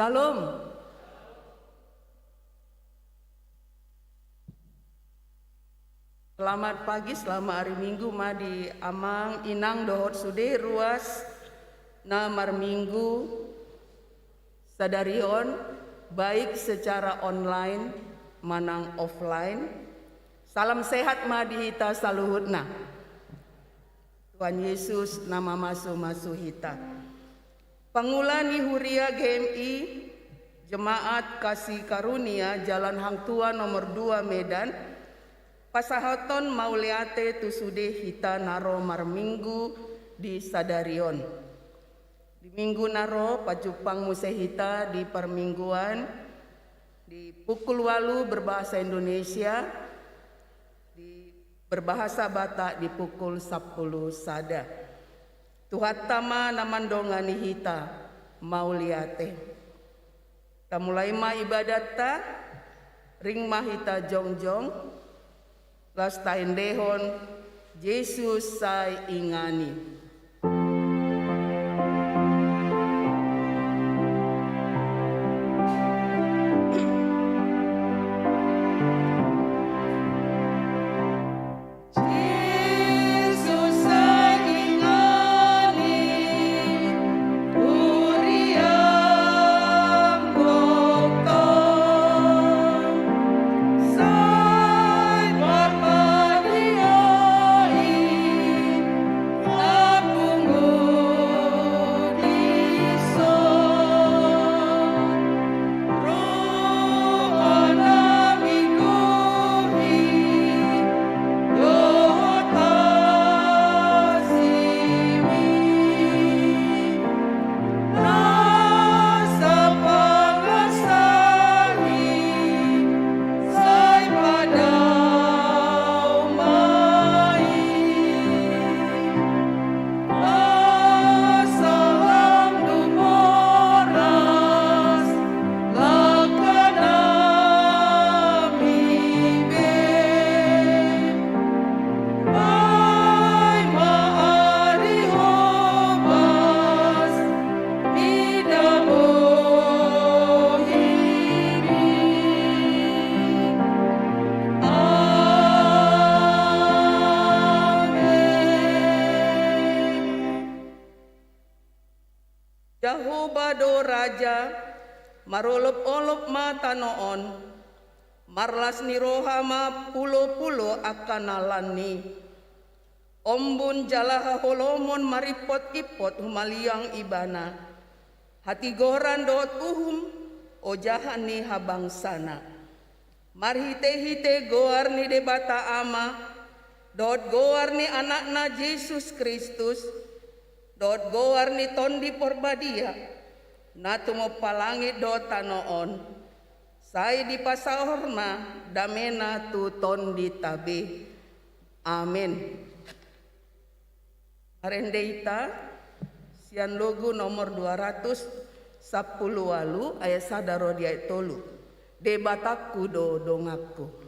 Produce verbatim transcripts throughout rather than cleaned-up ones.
Shalom. Selamat pagi, selamat hari Minggu ma di amang, inang dohot sude ruas na marminggu sadari on, baik secara online manang offline. Salam sehat ma di hita saluhutna. Tuhan Yesus na mamasu-masu hita. Pangula ni Huria G M I, Jemaat Kasih Karunia, Jalan Hang Tuah nomor dua, Medan, pasahathon mauliate tu sude hita na ro marminggu di sadari on. Di minggu na ro, pajumpang muse hita di parmingguan di pukul ualu berbahasa Indonesia, di berbahasa Batak di pukul sampulu sada. Tuhanta ma na mandongani hita, mauliate. Tamulai ma ibadatta, ring ma hita jongjong, laos taendehon Jesus sai ingani. Jahowa do Raja, marolopolop ma tano on, marlas ni roha ma pulopulo angka na lan ni. Ombun jala haholomon maripotimpot humaliang Ibana, hatigoran dohot uhum ojahan ni habangsana. Marhitehite goar ni Debata Ama, dohot goar ni Anakna Jesus Kristus, dohot goar ni Tondi Porbadia, na tumompa langit dohot tano on, sai dipasaorna damena tu tondinta be. Amen. Marende hita sian logu nomor dua ratus sampulu ualu, ayat sada ro di ayat tolu. Debatangku do donganku.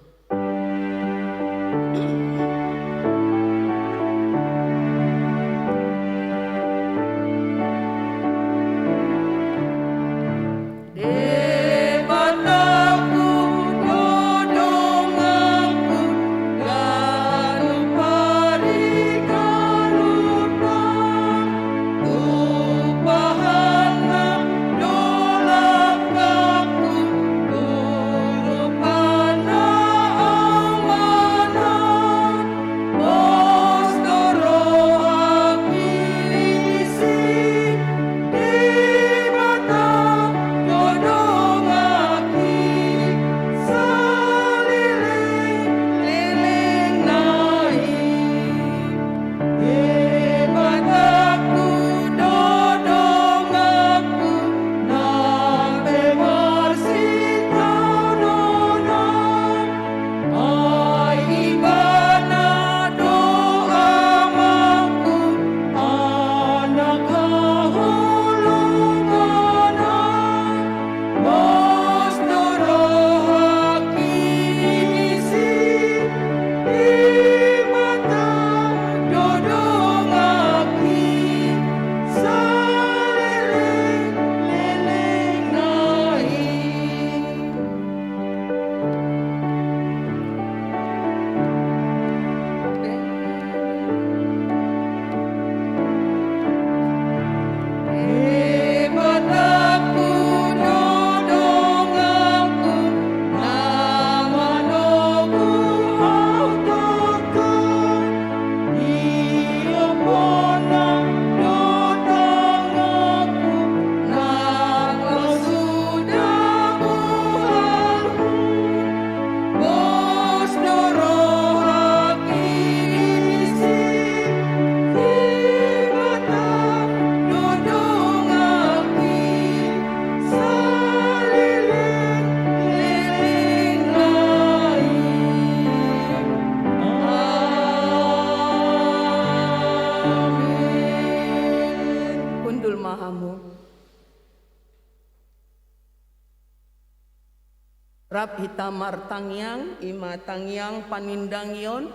Rap hita martangiang, i ma tangiang panindangion.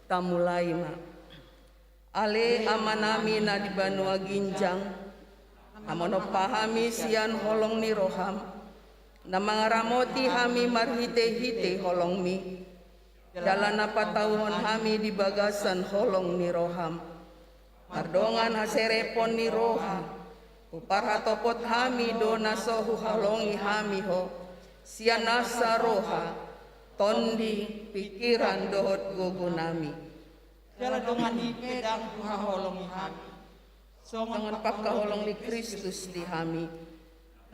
Tamulai ma. Ale Amanami na di banua ginjang, na manompa hami sian holong ni roham, na mangaramoti hami marhitehite holongmi, jala na patauhon hami di bagasan holong ni roham. Mardongan haserepon ni roha, huparhatopot hami do na so huhaholongi hami ho, sian nasa roha, tondi, pingkiran dohot gogonami. Jala dongan i pe ndang huhaholongi hami, songon pangkaholong ni Kristus di hami.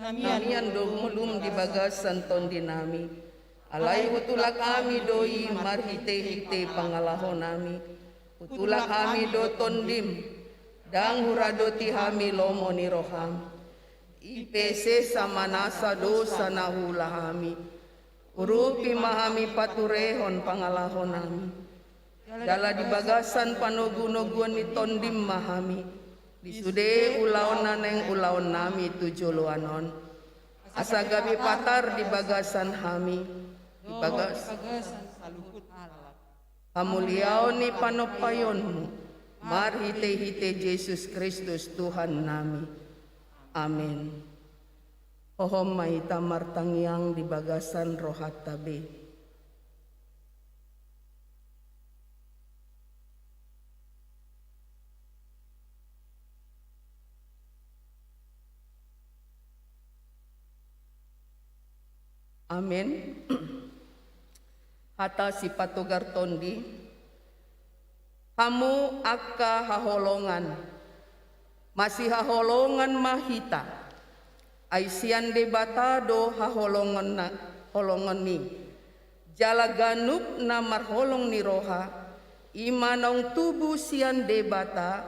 Na mian do ngolum di bagasan tondinami. Alai hutulak hami do i marhitehite pangalahonami. Hutulak hami do tondim, ndang huradoti hami lomo ni roham. I pe sesa ma nasa dosa na huula hami. Urupi ma hami paturehon pangalahonami. Jala di bagasan panogunoguon ni tondim ma hami, di sude ulaon na naeng ulaonnami tu joloan on. Asa gabe patar di bagasan hami, di bagas- bagasan saluhut halak, hamuliaon ni panompaionmu, marhitehite Jesus Kristus Tuhannami. Amen. Hohom ma hita martangiang di bagasan rohanta be. Amen. Hata sipatogar tondi. Hamu angka haholongan, masihaholongan ma hita. Ai sian Debata do haholonganna, holongan i. Jala ganup na marholong ni roha, i ma naung tubu sian Debata,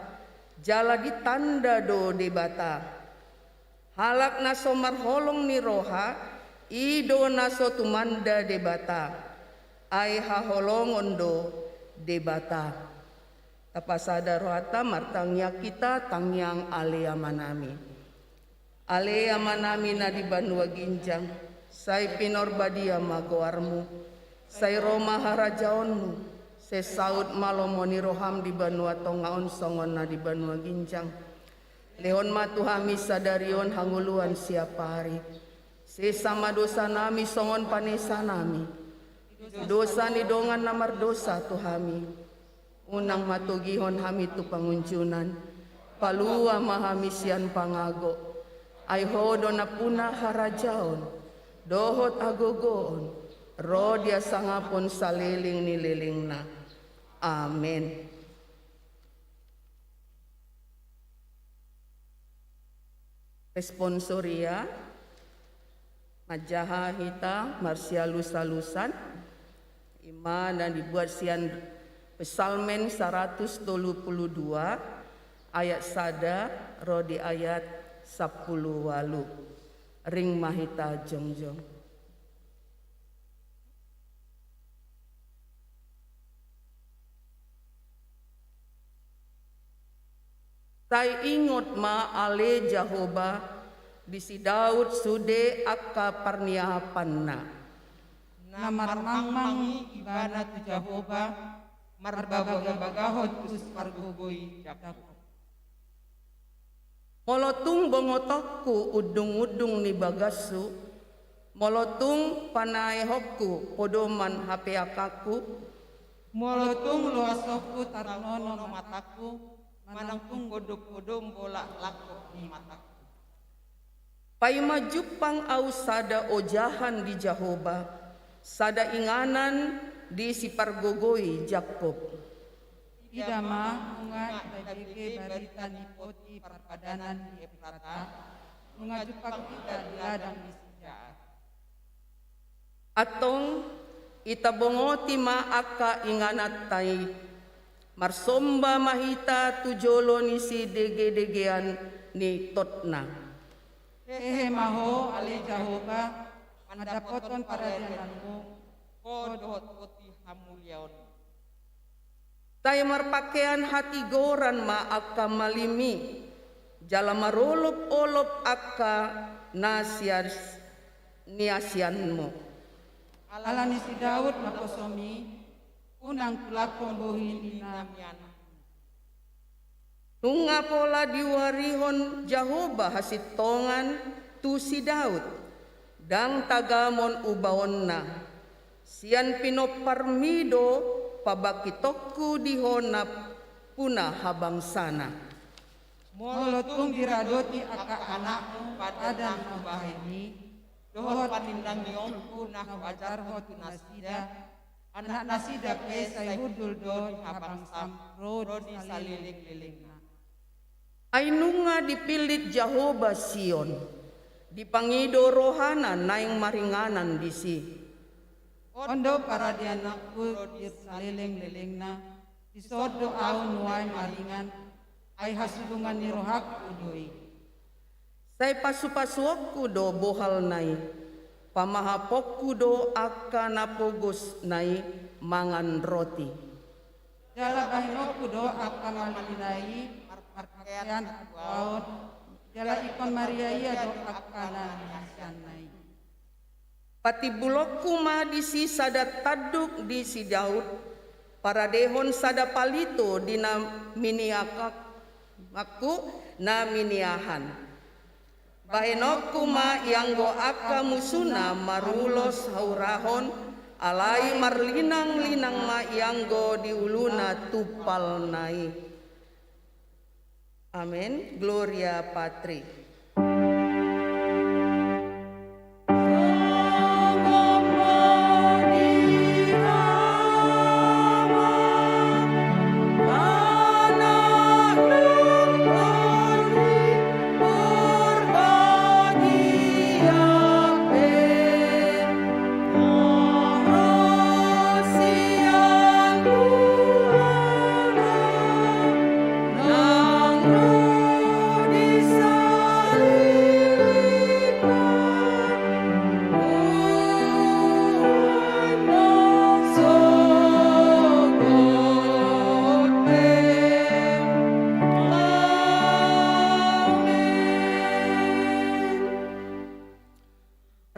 jala ditanda do Debata. Halak na so marholong ni roha, i do na so tumanda Debata. Ai haholongon do Debata. Tapasada rohanta, martangiang hita, tangiang Ale Amanami. Ale Amanami na di banua ginjang, sai pinarbadia ma goarmu, sai ro ma harajaonmu, sai saut ma lomo ni roham di banua tonga on songon na di banua ginjang. Lehon ma tu hami sadari on hangoluan siapari. Sesa ma dosanami songon panesanami dosa ni dongan na mardosa tu hami. Unang ma togihon hami tu pangunjunan. Palua ma hami sian pangago. Ai Ho do nampuna harajaon dohot hagogoon ro di hasangapon saleleng ni lelengna. Amen. Responsoria, manjaha hita marsialus-alusan, i ma na dibuat sian Psalmen saratus tolu pulu dua, ayat sada ro di ayat sampulu ualu. Ring ma hita jongjong. Sai ingot ma ale Jahowa di si Daud sude angka parniapanna. Na marmangmang ibana tu Jahowa, marbagabagahon tu si pargogoi Jakkob. Molo tung bongotonku undungundung ni bagashu, molo tung panaehonku podoman hapeakanku, molo tung loasonku tarnono matangku, manang tung godonggodong bolak langkok ni matangku. Paima jumpang ahu sada ojahan di Jahowa, sada inganan di si pargogoi Jakkob. Ida ma, nunga tabege barita ni poti parpadanan di Efrata, nunga jumpang hita di ladang ni si Jaar. Antong, tabongoti ma angka ingananta i, marsomba ma hita tu jolo ni sidegedegean ni totna. Hehe ma Ho, ale Jahowa, mandapothon paradiananmu, Ho dohot poti hamuliaonmu. Sai marpahean hatigoran ma angka malim i, jala marolopolop angka na sias-, niasianmu. Ala ni si Daud naposom i, unang tulangkon bohi ni na mian. Nunga pola diuarihon Jahowa hasintongan tu si Daud, ndang tagamon ubaonna. Sian pinomparmi do pabangkitonku di ho nampuna habangsana. Molo tung diradoti angka anakmu padan na hubahen i, dohot panindangionku na huajarhon tu nasida, anaknasida pe sai hundul do di habangsam ro di salelenglelengna. Ai nunga dipillit Jahowa Sion, dipangido rohana naeng maringanan disi. On do paradeanku ro di salelenglelengna, dison do ahu nuaeng maringan, ai hasurungan ni rohangku do i. Sai pasupasuonku do bohalna i, pamahaponku do angka na pogosna i mangan roti. Jala bahenonku do angka malina i marpahean hatuaon, jala ingkon marria ia do angka na niasianna i. Patimbulonku ma disi sada tanduk di si Daud, paradehon sada palito di na miniahanku, na miniahan. Bahenonku ma ianggo angka musuna marulos haurahon, alai marlinanglinang ma ianggo di uluna tumpalna i. Amen. Gloria Patri.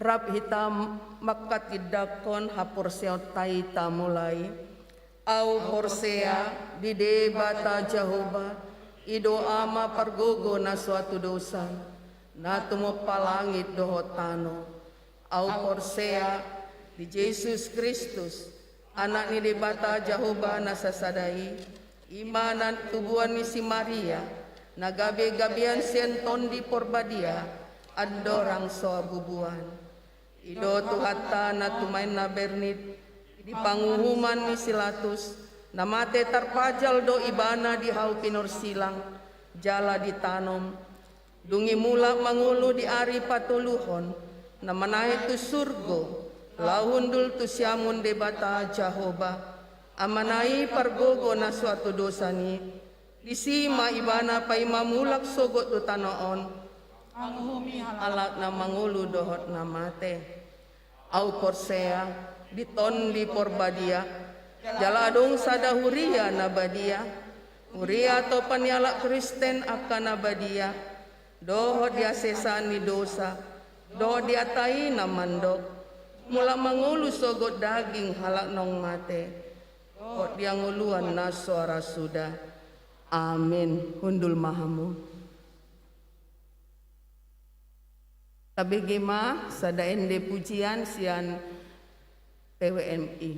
Rap hita manghatindanghon haporseaonta i, tamulai. Ahu porsea di Debata Jahowa, i do Ama pargogo na so hatudosan, na tumompa langit dohot tano. Ahu porsea di Jesus Kristus, Anak ni Debata Jahowa na sasada i, i ma na tubuan ni si Maria, na gabegabean sian Tondi Porbadia, andorang so habubuan. I do Tuhanta na tumaen na bernit, di panguhuman ni si Latus, na mate tarpajal do Ibana di hau pinorsilang, jala ditanom. Dung i mulak mangolu di ari patoluhon, na manaek tu surgo, laho hundul tu siamun Debata Jahowa, Amana i pargogo na so hatudosan i, disi ma Ibana paima mulak sogot tu tano on, manguhumi halak na mangolu dohot na mate. Ahu porsea di Tondi Porbadia, jala adong sada huria na badia, huria atopan ni halak Kristen angka na badia, dohot di hasesaan ni dosa, dohot di hata i na mandok, mulak mangolu sogot daging halak naung mate, dohot di hangoluan na so ra suda. Amen. Hundul ma hamu. Tabege ma sada ende pujian sian P W M I.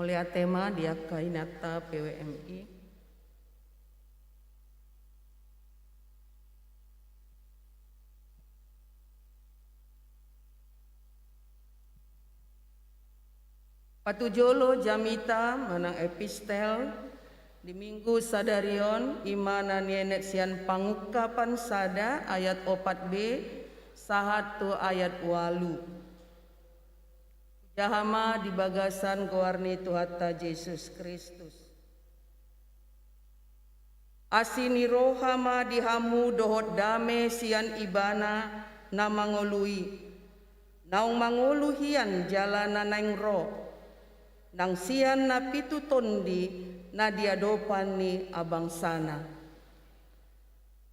Mauliate ma di angka inanta P W M I. Patujolo jamita manang epistel di Minggu sadari on, i ma na nienet sian Pangungkapan sada ayat opat b sahat tu ayat ualu. Hujaha ma di bagasan goar ni Tuhanta Jesus Kristus. Asi ni roha ma di hamu dohot dame sian Ibana na mangolu i, naung mangolu hian jala na naeng ro, nang sian na pitu tondi na di adopan ni abangsana.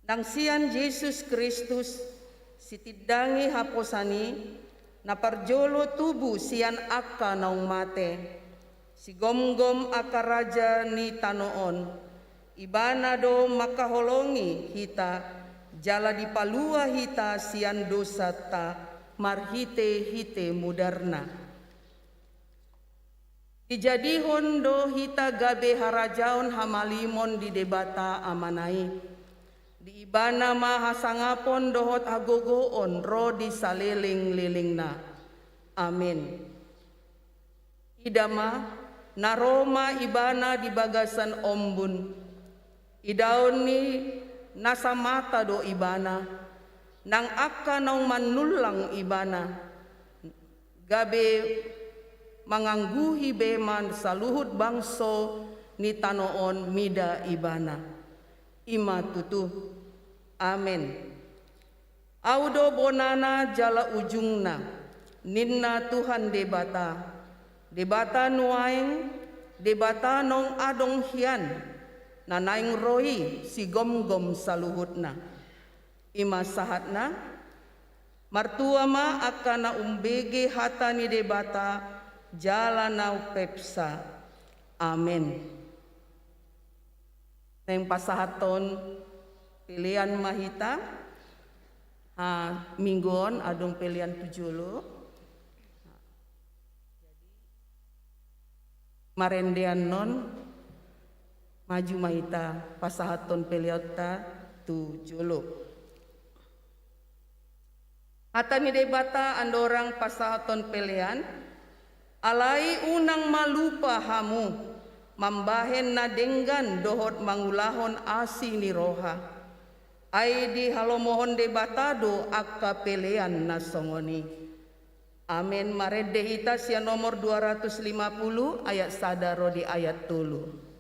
Nang sian Jesus Kristus, sitindangi haposan i, na parjolo tubu sian angka naung mate, sigomgom angka raja ni tano on, Ibana do mangkaholongi hita, jala dipalua hita sian dosanta marhitehite mudarna. Dijadihon do hita gabe harajaon hamalimon di Debata Amana i. Di Ibana ma hasangapon dohot hagogoon ro di salelenglelengna. Amen. Ida ma, na ro ma Ibana di bagasan ombun. Idaon ni na samata do Ibana, nang angka naung manullang Ibana, gabe mangangguhi be ma saluhut bangso ni tano on mida Ibana. I ma tutu. Amen. Ahu do bonana jala ujungna, ninna Tuhan Debata, Debata nuaeng, Debata naung adong hian, na naeng ro i sigomgom saluhutna. I ma sahatna. Martua ma angka na umbege hata ni Debata jala na umpepsa. Amen. Naeng pasahathon pelean ma hita. Ha, minggu on adong pelean tu jolo. Marende annon, maju ma hita pasahathon peleanta tu jolo. Hata ni Debata andorang pasahathon pelean, alai unang ma lupa hamu mambahen na denggan dohot mangulahon asi ni roha. Ai dihalomohon Debata do angka pelean na songon i. Amen. Marende hita sian nomor dua ratus lima puluh ayat sada ro di ayat tolu.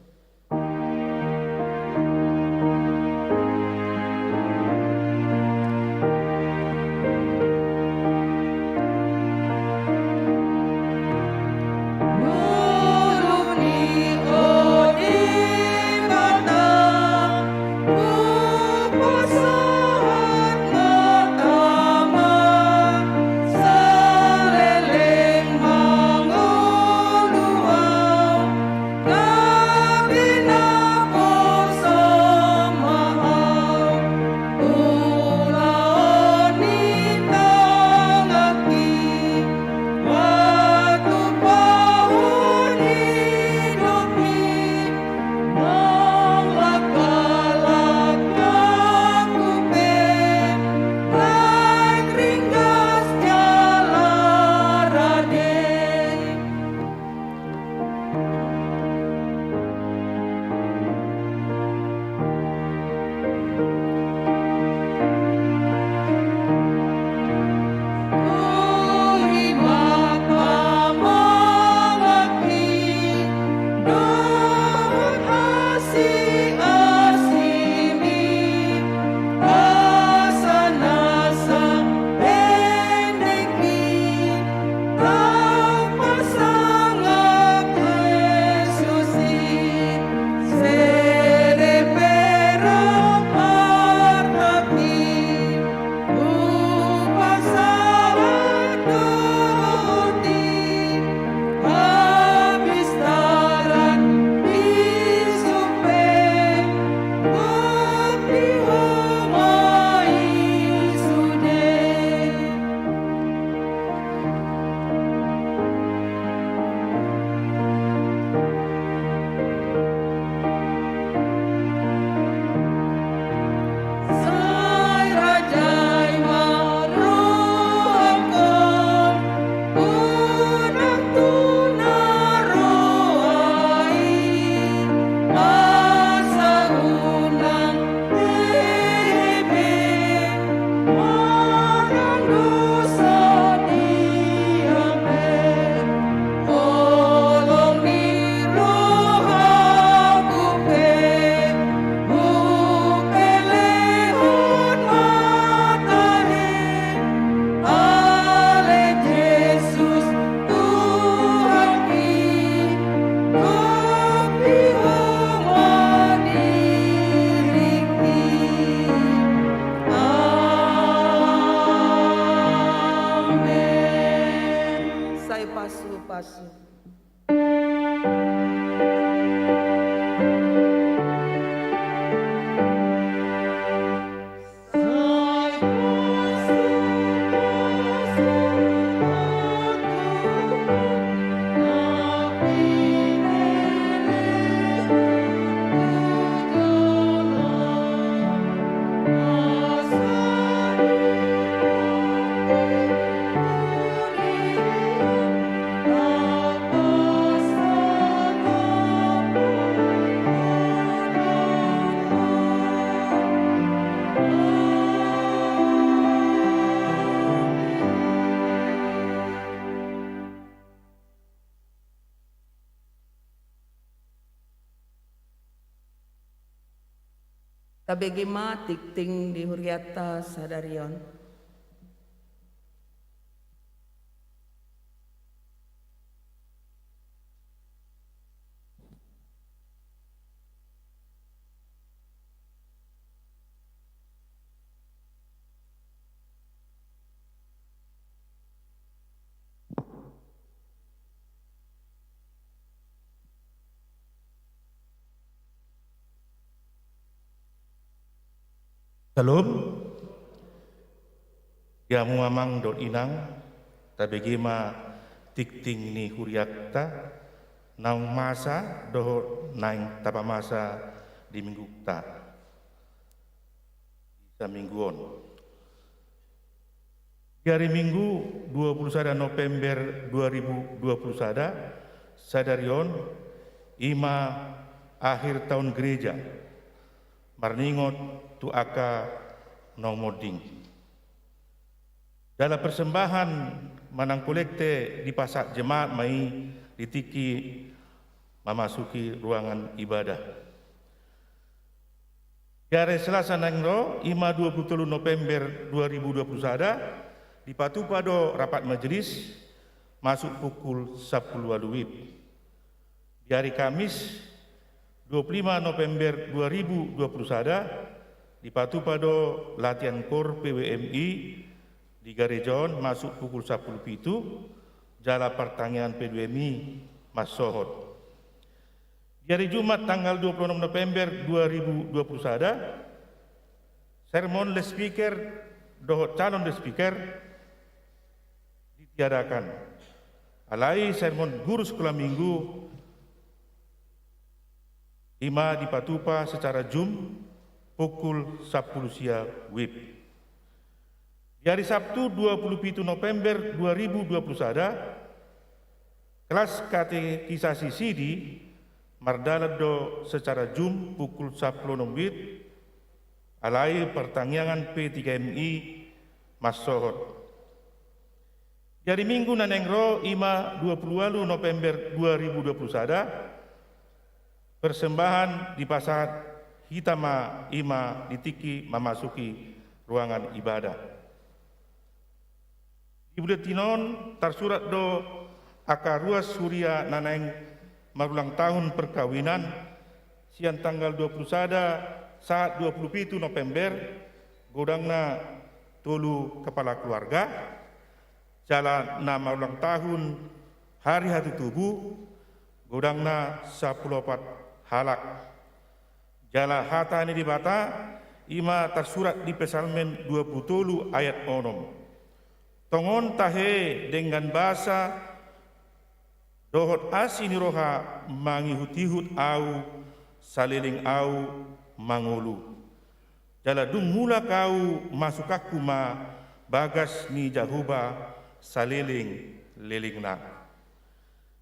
Pasu. Tabege ma tingting di hurianta sadari on. Syalom. Di hamu amang dohot inang, tabege ma tingting ni hurianta naung masa dohot naeng tapamasa di mingguta. Di saminggu on. Di ari Minggu, dua puluh sada November dua ribu dua puluh sada, sadari on, i ma akhir taon gereja, marningot tu angka naung monding. Jala persembahan manang kolekte dipasahat jemaat ma i di tingki mamasuki ruangan ibadah. Di ari Selasa naeng ro, i ma dua puluh tolu November dua ribu dua puluh sada, dipatupa do rapat majelis, masuk pukul sampulu ualu WIB. Di ari Kamis, dua puluh lima November dua ribu dua puluh sada, dipatupa do latihan kor P W M I di gareja on masuk pukul sampulu pitu, jala partangiangan P W M I mansohot. Di ari Jumat tanggal dua puluh enam November dua ribu dua puluh sada, sermon loudspeaker dohot calon loudspeaker ditiadakan. Alai sermon guru sekolah minggu i ma dipatupa secara Zoom pukul sampulu sia WIB. Di ari Sabtu dua puluh pitu November dua ribu dua puluh sada, kelas katekisasi sidi mardalan do secara Zoom pukul sampulu onom WIB, alai partangiangan P tiga M I mansohot. Di ari Minggu na naeng ro, i ma dua puluh ualu November dua ribu dua puluh sada, persembahan dipasahat hita ma i ma di tingki mamasuki ruangan ibadah. Di buletin on tarsurat do angka ruas huria na naeng marulang tahun perkawinan, sian tanggal dua puluh sada sahat dua puluh pitu November, godangna tolu kepala keluarga, jala na marulang tahun hari hatutubu, godangna sampulu opat halak. Jala hata ni Debata i ma tarsurat di Psalmen dua puluh tolu ayat onom. Tongon tahe denggan basa dohot asi ni roha mangihut-ihut ahu saleleng ahu mangolu. Jala dung mulak ahu masukanku ma bagas ni Jahowa saleleng-lelengna.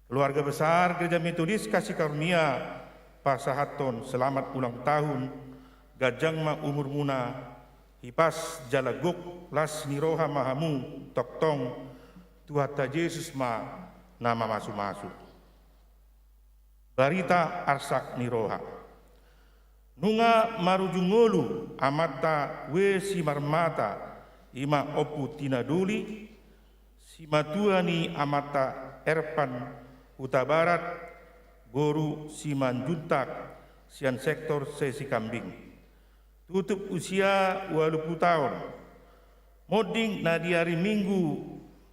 Keluarga besar Gereja Metodis Kasih Karunia pasahathon selamat ulang tahun, ganjang ma umurmuna, hipas jala gok las ni roha ma hamu, tongtong Tuhanta Jesus ma na mamasu-masu. Barita arsak ni roha. Nunga marujung ngolu amanta W. Simarmata, i ma Ompu Tina Doli, simatua ni amanta Erpan Hutabarat, boru Simanjuntak, sian sektor Sesikambing. Tutup usia ualu pulu taon. Monding na di ari Minggu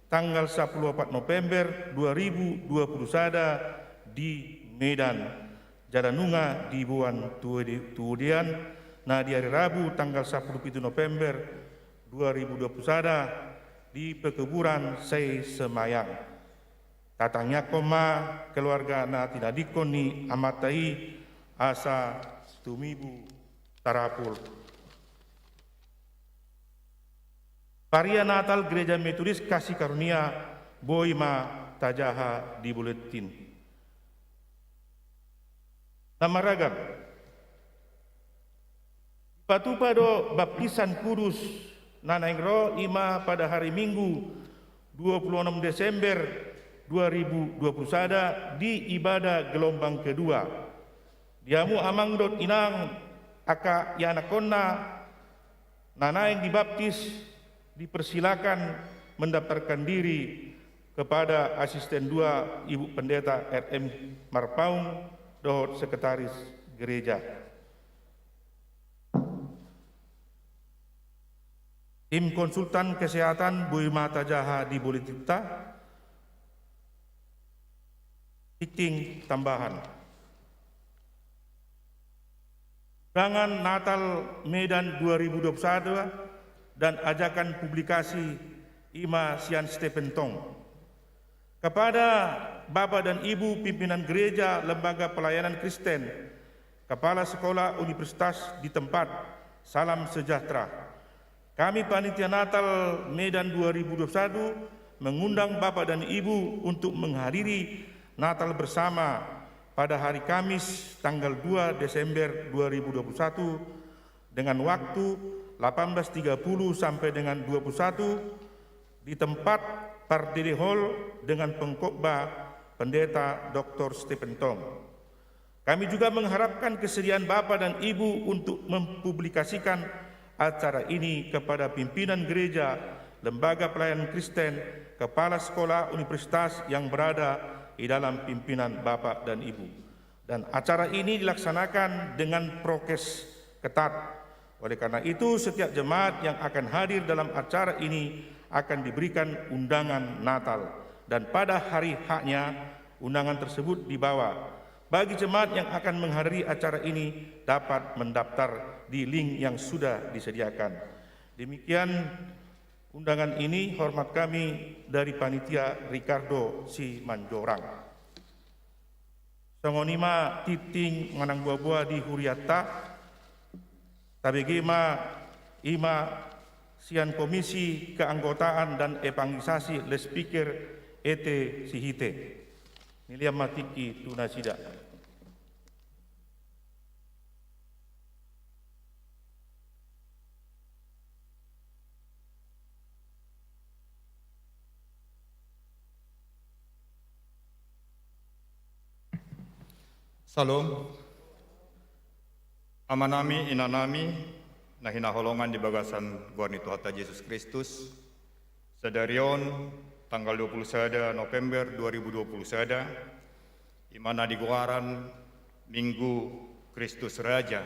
tanggal sampulu opat November dua ribu dua puluh sada di Medan, jala nunga diboan tu Ude-, tu Udean, na di ari Rabu tanggal sampulu pitu November dua ribu dua puluh sada di pekuburan Sei Semayang. Tatangiangkon ma keluarga na tinadingkon ni amanta i asa tumibu tarapul. Paria Natal Gereja Metodis Kasih Karunia boi ma tajaha di buletin. Na maragam. Dipatupa do baptisan kudus na naeng ro, i ma pada hari Minggu dua puluh enam Desember dua ribu dua puluh sada di ibadah gelombang kedua. Di hamu amang dohot inang, angka ianakhonna na naeng dibaptis dipersilakan mendaftarkan diri kepada asisten dua Ibu Pendeta R M Marpaung dohot sekretaris gereja. Tim konsultan kesehatan boi ma tajaha di buletinta. Tingting tambahan. Undangan Natal Medan dua ribu dua puluh satu dan ajakan publikasi i ma sian Stephen Tong. Kepada Bapak dan Ibu pimpinan gereja, lembaga pelayanan Kristen, kepala sekolah, universitas di tempat, salam sejahtera. Kami Panitia Natal Medan dua ribu dua puluh satu mengundang Bapak dan Ibu untuk menghadiri Natal bersama pada hari Kamis tanggal dua Desember dua ribu dua puluh satu dengan waktu delapan belas tiga puluh sampai dengan dua puluh satu di tempat Pardede Hall dengan pengkhotbah Pendeta Doktor Stephen Tong. Kami juga mengharapkan kesediaan Bapak dan Ibu untuk mempublikasikan acara ini kepada pimpinan gereja, lembaga pelayanan Kristen, kepala sekolah, universitas yang berada di dalam pimpinan Bapak dan Ibu. Dan acara ini dilaksanakan dengan prokes ketat. Oleh karena itu, setiap jemaat yang akan hadir dalam acara ini akan diberikan undangan Natal. Dan pada hari haknya, undangan tersebut dibawa. Bagi jemaat yang akan menghadiri acara ini, dapat mendaftar di link yang sudah disediakan. Demikian undangan ini, hormat kami dari panitia, Ricardo Simanjorang. Songon i ma tingting manang boaboa di hurianta. Tabege ma, i ma sian Komisi Keanggotaan dan Evangelisasi, loudspeaker, ete sihite. Nilehon ma tingki tu nasida. Syalom. Amanami, inanami, na hinaholongan di bagasan goar ni Tuhanta Jesus Kristus, sadari on, tanggal dua puluh sada November dua ribu dua puluh sada, i ma na digoaran Minggu Kristus Raja,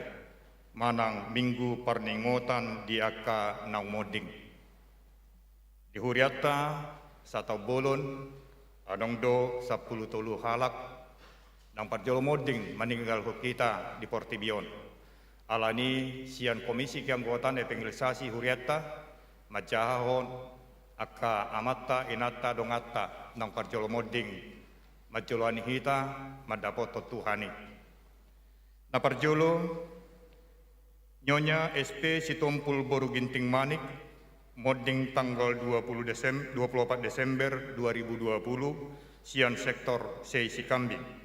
manang Minggu Parningotan di angka naung monding. Di hurianta, sataon bolon, adong do sampulu tolu halak naung parjolo monding maninggalhon hita di portibi on. Alani sian Komisi Keanggotaan Evangelisasi hurianta, manjahahon angka amanta, inanta, donganta naung parjolo monding manjoloani hita mandapothon Tuhan i. Na parjolo, Nyonya S P Sitompul boru Ginting Manik, monding tanggal dua puluh Desem-, dua puluh opat Desember dua ribu dua puluh, sian sektor Sei Sikambing.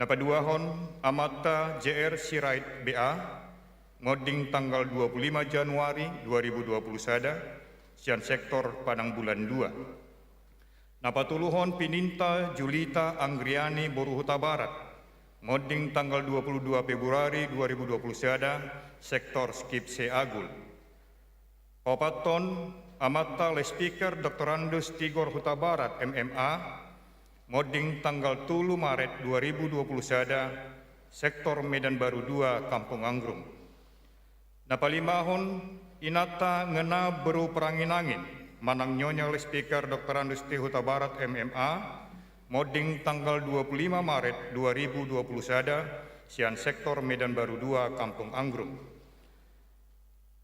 Na paduahon, amanta J R Sirait B A, monding tanggal dua puluh lima Januari dua ribu dua puluh sada, sian sektor Padang Bulan dua. Na patoluhon, pininta Julita Anggriani boru Hutabarat, monding tanggal dua puluh dua Februari dua ribu dua puluh sada, sektor Skipsea Agul. Paopathon, amanta loudspeaker Doktorandus Tigor Hutabarat M M A, monding tanggal tolu Maret dua ribu dua puluh sada, sektor Medan Baru dua, Kampung Anggrung. Na palimahon, inanta ngena boru Parangin-angin, manang Nyonya Loudspeaker Doktorandus T Hutabarat M M A, monding tanggal dua puluh lima Maret dua ribu dua puluh sada, sian sektor Medan Baru dua, Kampung Anggrum.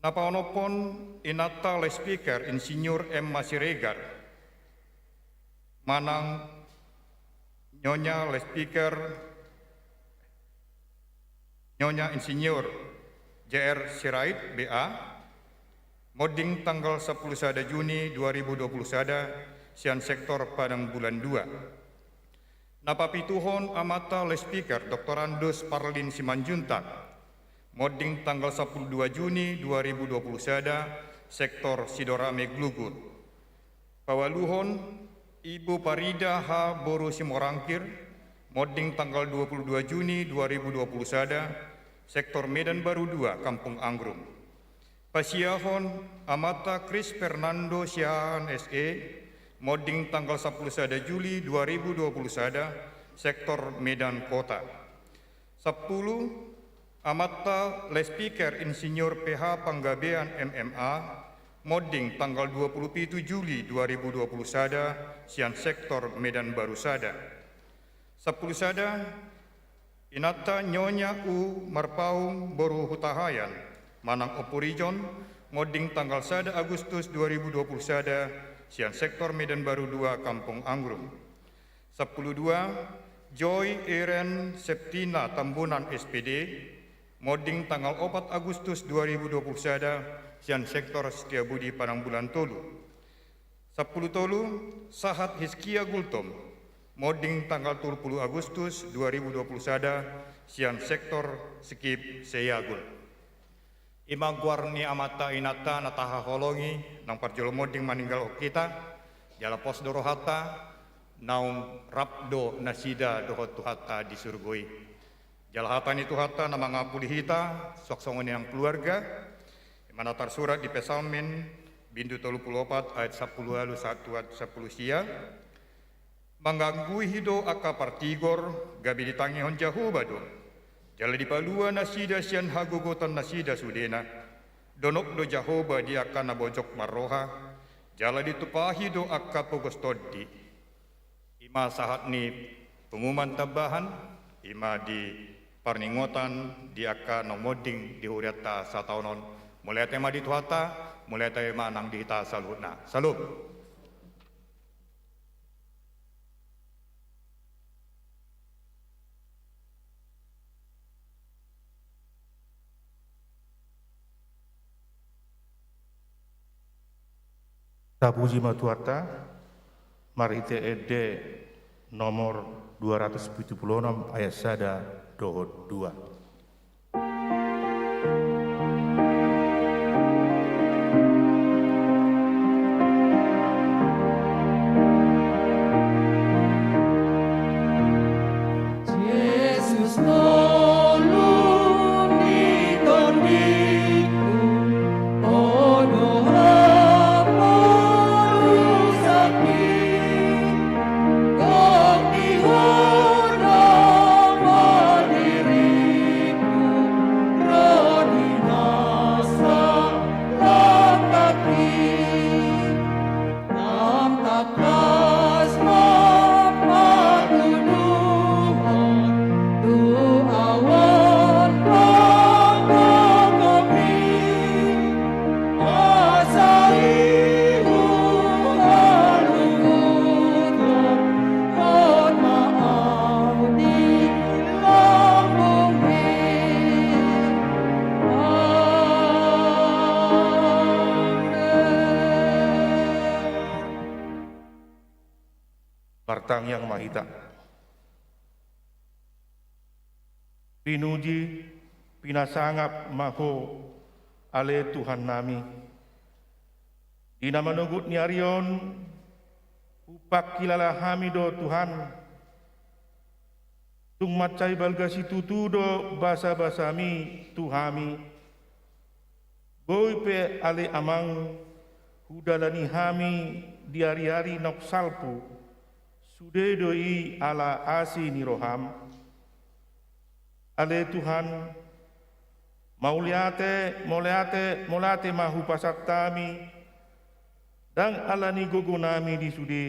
Na paonomhon, inanta Loudspeaker Insinyur Emma Siregar, manang Nyonya Loudspeaker, Nyonya Insinyur J R Sirait, B A, monding tanggal sampulu sada Juni dua ribu dua puluh sada, sian sektor Padang Bulan dua. Na papituhon, amanta Loudspeaker Doktorandus Parlin Simanjuntak, monding tanggal sampulu dua Juni dua ribu dua puluh sada, sektor Sidorame, Glugur. Paualuhon, Ibu Parida H boru Simorangkir, monding tanggal dua puluh dua Juni dua ribu dua puluh sada, sektor Medan Baru dua, Kampung Anggrum. Pasiahon, amanta Kris Fernando Siahaan S E, monding tanggal sampulu sada Juli dua ribu dua puluh sada, sektor Medan Kota. Sampulu, amanta Loudspeaker Insinyur P H Panggabean M M A, monding tanggal dua puluh pitu Juli dua ribu dua puluh sada, sian sektor Medan Baru sada. Sampulu sada, inanta Nyonya U Marpaung boru Hutahaean, manang Ompu Rijon, monding tanggal sada Agustus dua ribu dua puluh sada, sian sektor Medan Baru dua, Kampung Anggrum. Sampulu dua, Joy Iren Septina Tambunan, S P D, monding tanggal opat Agustus dua ribu dua puluh sada, sian sektor Setiabudi, Padang Bulan tolu. Sampulu tolu, Sahat Hizkia Gultom, monding tanggal tolu pulu Agustus dua ribu dua puluh sada, sian sektor Skip Seyagul. I ma goar ni amanta inanta na tahaholongi, naung parjolo monding maninggalhon hita, jala pos do rohanta, naung rap do nasida dohot Tuhanta di surgo i. Jala hata ni Tuhanta na mangapuli hita, suang songon i nang keluarga, i ma na tarsurat di Psalmen, bindu tolu pulu opat, ayat sampulu ualu sahat tu ayat sampulu sia. Manganggui do angka partigor, gabe ditangihon Jahowa do. Jala dipalua nasida sian hagogotan nasida sudena. Donok do Jahowa di angka na bojok marroha, jala ditumpahi do angka pogos tondi. I ma sahat ni pengumuman tambahan, i ma di parningotan di angka na monding di hurianta sataon on. Mauliate ma di Tuhanta, mauliate ma nang di hita saluhutna. Syalom. Tapuji ma Tuhanta, marhite ende nomor dua ratus pitu pulu onom ayat sada dohot dua. Jesus, tolong di tondingku, ono haporu sakit. Martangiang ma hita. Pinuji, pinasangap ma Ho, ale Tuhannami. Di na manogot ni ari on, humpangkilala hami do Tuhan. Tung mansai balga situtu do basabasami tu hami. Boi pe ale Amang, hudalani hami di ari-ari naung salpu, sude do i ala asi ni roham. Ale Tuhan, mauliate, mauliate, mauliate ma hupasahat hami, Ndang ala ni gogonami di sude,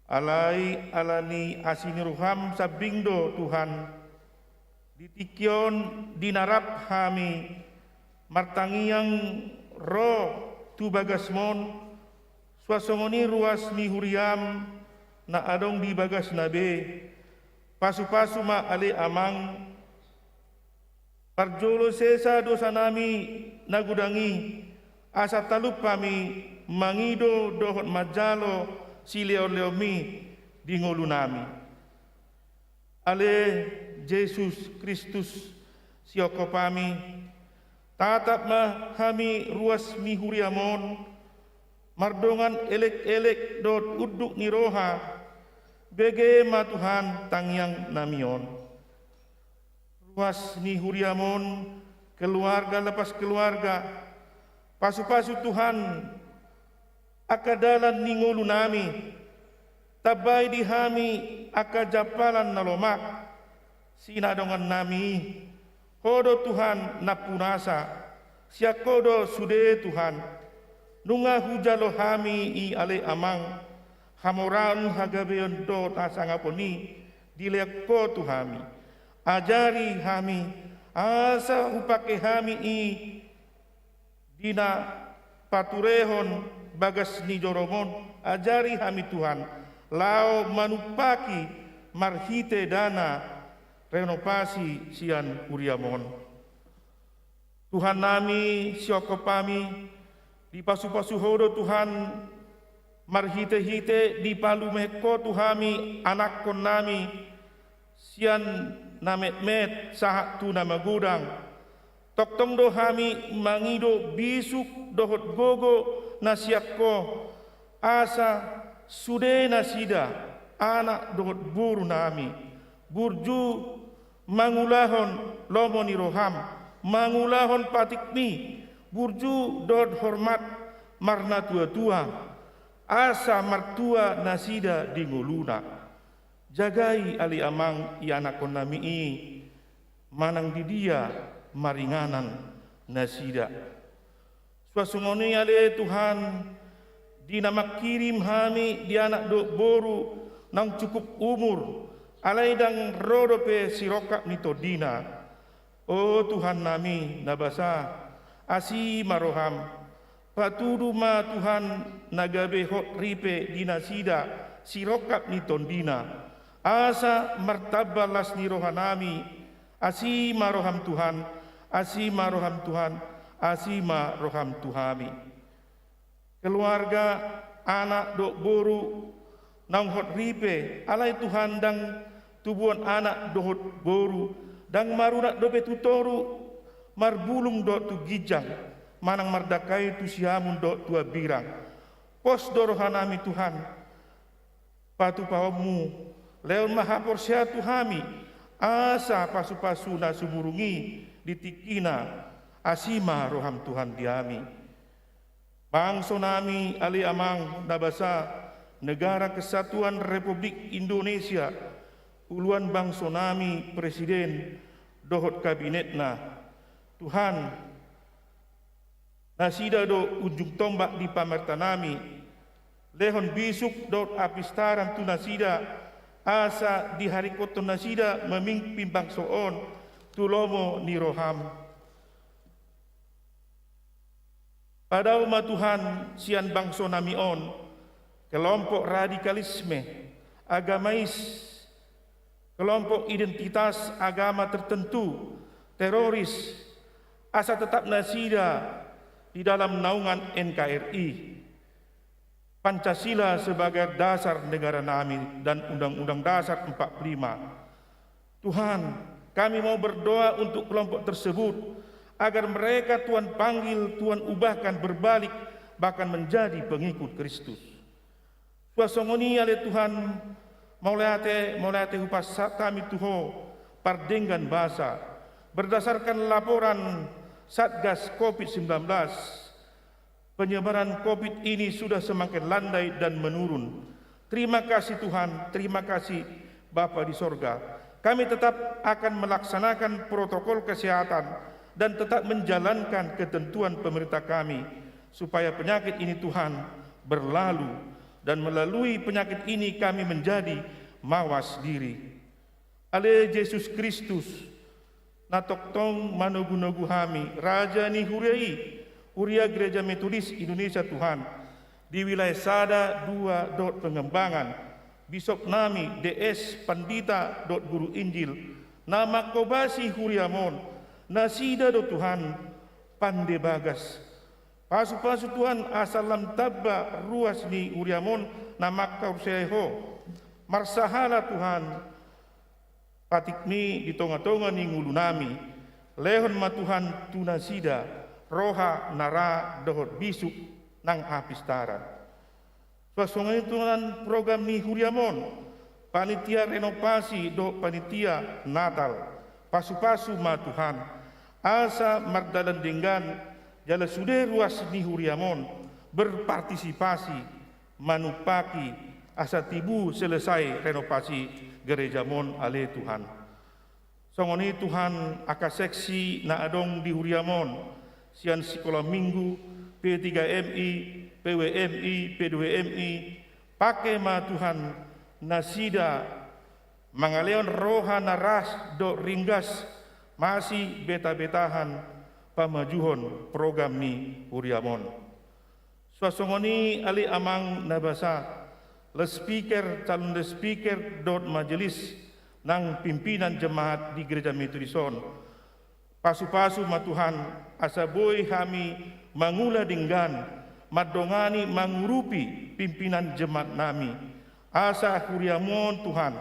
alai ala ni asi ni roham sambing do Tuhan. Di tingki on di na rap hami martangiang ro tu bagasmon, suang songon i ruas ni huriam na adong di bagasna be. Pasupasu ma ale Amang, parjolo sesa dosanami na godang i, asa talup hami mangido dohot manjalo silehonlehonmi di ngolunami. Ale Jesus Kristus, siongkop hami, tatap ma hami ruas ni huriam on, mardongan elekelek dohot unduk ni roha, bege ma Tuhan tangiangnami on. Ruas ni huriam on, keluarga lepas keluarga, pasupasu Tuhan angka dalan ni ngolunami, tambai di hami angka jampalan na lomak, sinadongannami i. Ho do Tuhan nampunasa, sian Ho do sude Tuhan. Nunga hujalo hami i ale Amang, hamoraon, hagabeon dohot hasangapon i dilehon Ho tu hami. Ajari hami, asa hupangke hami i di na paturehon bagas ni joroMon. Ajari hami Tuhan, laho manumpaki marhite dana renovasi sian huriaMon. Tuhannami, siongkop hami, dipasupasu Ho do Tuhan, marhitehite dipalumehon Ho tu hami anakkonnami, sian na metmet sahat tu na magodang. Tongtong do hami mangido bisuk dohot gogo na sian Ho, asa sude nasida anak dohot borunami burju mangulahon lomo ni rohaM, mangulahon patikMi, burju dohot hormat marnatuatua, asa martua nasida di ngoluna. Jagai ale Amang i anakkonnami i, manang di dia maringanan nasida. Suang songon i ale Tuhan, di na mangkirim hami di anak dohot boru naung cukup umur, alai ndang ro dope sirongkap ni tondina. O Tuhannami na basa, asi ma rohaM. Patudu ma Tuhan na gabe hot ripe di nasida sirongkap ni tondina, asa martamba las ni rohanami. Asi ma rohaM Tuhan, asi ma rohaM Tuhan, asi ma rohaM tu hami. Keluarga, anak dohot boru naung hot ripe, alai Tuhan ndang tubuan anak dohot boru, ndang marunat dope tu toru, marbulung dohot tu ginjang, manang mardangkai tu siamun dohot tu hambirang. Pos do rohanami Tuhan, patupaonMu, lehon ma haporseaon tu hami, asa pasupasu na sumurung i di tingkina. Asi ma rohaM Tuhan di hami. Bangsonami ale Amang na basa, Negara Kesatuan Republik Indonesia, uluan bangsonami, presiden dohot kabinetna. Tuhan, nasida do unjung tombak di pamartanami. Lehon bisuk dohot hapistaran tu nasida, asa diharingkothon nasida mamimpin bangso on tu lomo ni rohaM. Padao ma Tuhan sian bangsonami on kelompok radikalisme agamais, kelompok identitas agama tertentu, teroris, asa tetap nasida di dalam naungan N K R I, Pancasila sebagai dasar negara nami dan Undang-Undang Dasar empat puluh lima. Tuhan, kami mau berdoa untuk kelompok tersebut, agar mereka Tuhan panggil, Tuhan ubahkan berbalik, bahkan menjadi pengikut Kristus. Suang songon i ale Tuhan, mauliate, mauliate hupasahat hami tu Ho pardenggan basa. Berdasarkan laporan Satgas covid sembilan belas, penyebaran covid ini sudah semakin landai dan menurun. Terima kasih Tuhan, terima kasih Bapa di sorga. Kami tetap akan melaksanakan protokol kesehatan dan tetap menjalankan ketentuan pemerintah kami, supaya penyakit ini Tuhan berlalu, dan melalui penyakit ini kami menjadi mawas diri. Ale Jesus Kristus, na tongtong manogunogu hami, Raja ni huria i, Huria Gereja Metodis Indonesia Tuhan, di wilayah sada, dua, dohot Pengembangan, Bisop nami, D S, pandita, dohot guru Injil, na manghobasi huriam on, nasida do Tuhan, pande bagas. Pasupasu Tuhan asa lam tamba ruas ni huriam on na manghaporseai Ho. Marsahala Tuhan, patikmi di tongatonga ni ngolunami, lehon ma Tuhan tu nasida roha na ra dohot bisuk nang hapistaran. Suang songon i Tuhan program ni huriam on, panitia renovasi dohot panitia Natal, pasupasu ma Tuhan, asa mardalan denggan jala sude ruas ni huriam on berpartisipasi manumpaki asa tibu selesai renovasi gerejam on ale Tuhan. Songon i Tuhan angka seksi na adong di huriam on, sian sikola minggu, P tiga M I, P W M I, P dua M I, pake ma Tuhan nasida mangalehon roha na ras dohot ringgas masibeta-betahan pamajuhon program ni huriam on. Suang songon i ale Amang na basa, loudspeaker, calon loudspeaker dohot majelis nang pimpinan jemaat di Gereja Metodis on. Pasupasu ma Tuhan, asa boi hami mangula denggan mandongani mangurupi pimpinan jemaat nami, asa huriam on Tuhan,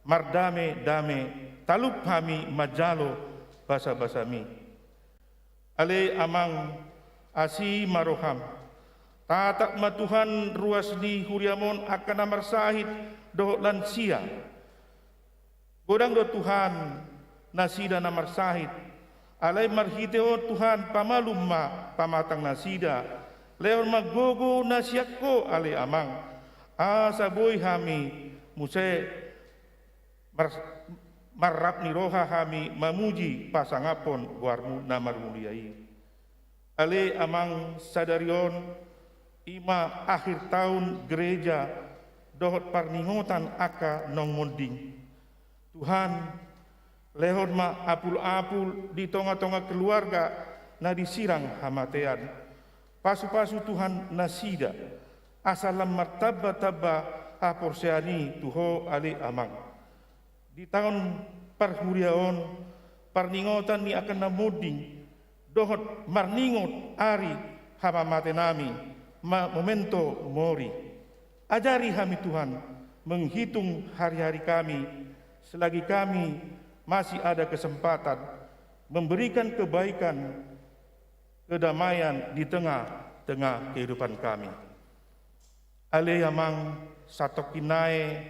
mardame-dame talup hami manjalo basabasami. Ale Amang, asi ma roham. Tatap ma Tuhan ruas ni huriam on angka na marsahit dohot lansia. Godang do Tuhan nasida na marsahit. Alai marhite on Tuhan pamalum ma pamatang nasida. Lehon ma gogo na sian Ho ale Amang. Asa boi hami muse Mar-, marrap ni roha hami mamuji pasangaphon goarmu na marmulia i. Ale Amang, sadari on i ma akhir tahun gereja dohot parningotan angka naung monding. Tuhan, lehon ma apul-apul di tonga-tonga keluarga na disirang hamatean. Pasupasu Tuhan nasida, asa lam martamba-tamba haporseaon i tu Ho ale Amang. Di taon parhuriaon, parningotan ni angka na monding, dohot marningot ari hamamate nami, ma-, memento mori. Ajari hami Tuhan menghitung hari-hari kami selagi kami masih ada kesempatan memberikan kebaikan kedamaian di tengah-tengah kehidupan kami. Ale Amang, satongkin nai,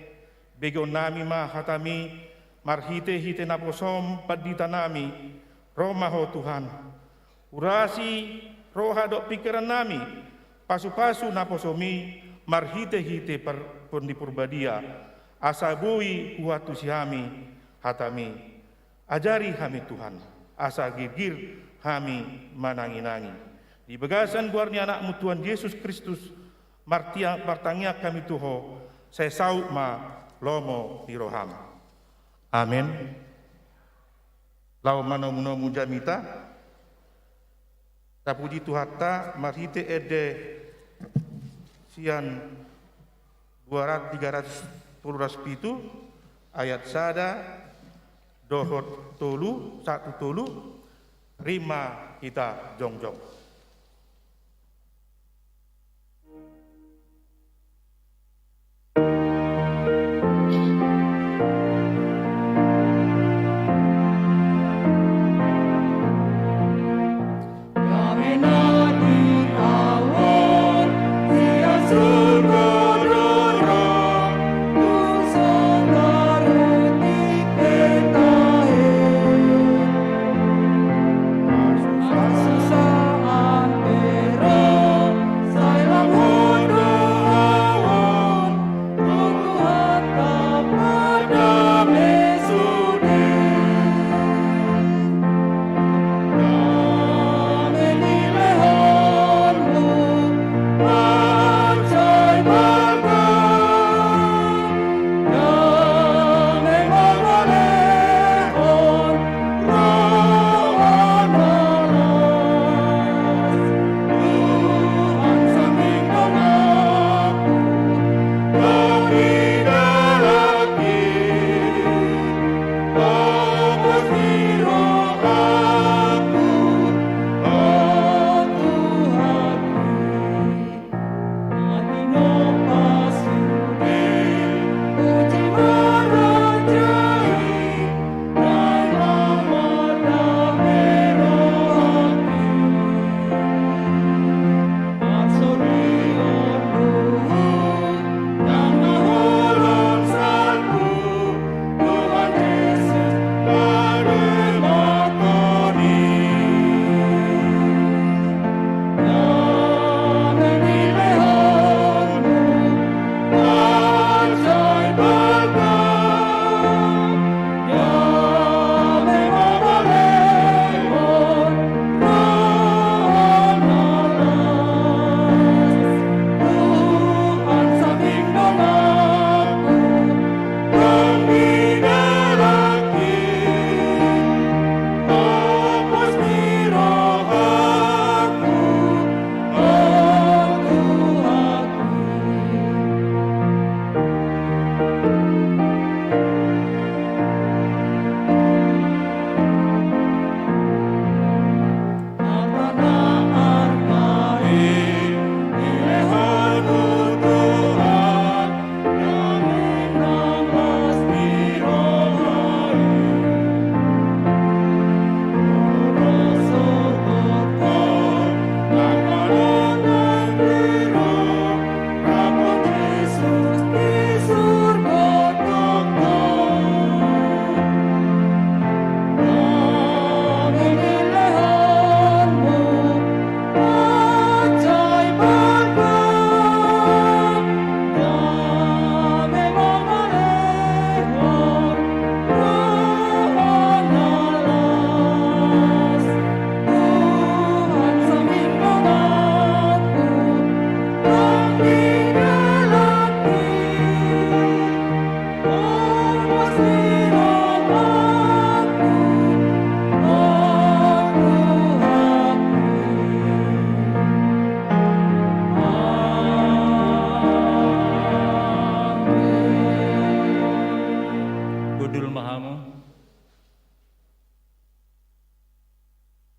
begeon nami ma hatami, marhite-hite naposom pandita nami, ro ma Ho Tuhan. Urasi roha dohot pingkiran nami, pasupasu naposom i, marhite-hite par-, Tondi Porbadia, asa boi huantusi hami hatami. Ajari hami Tuhan, asa girgir hami manangi-nangi. Di bagasan goar ni Anakmu Tuhan Jesus Kristus, martia-, martangiang hami tu Ho, sai saut ma lomo ni roham. Amen. Laho manomu-nomu jamita. Tapuji Tuhanta, marhite ende sian dua ratus, tiga ratus, tolu ratus pitu, ayat sada, dohot tolu, satu tolu, rima hita jongjong.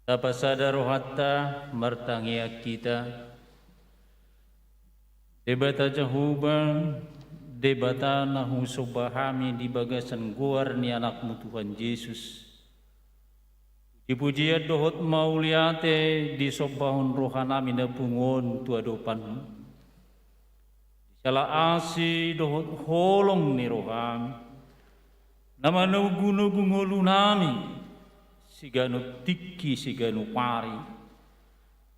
Tapasada rohanta, martangiang hita. Debata Jahowa, Debata na husomba hami di bagasan goar ni Anakmu Tuhan Jesus, pujipujian dohot mauliate disombahon rohanami na pungu on tu adopanmu. Di jala asi dohot holong ni roham, na manogunogu ngolunami, siganup tingki siganup ari.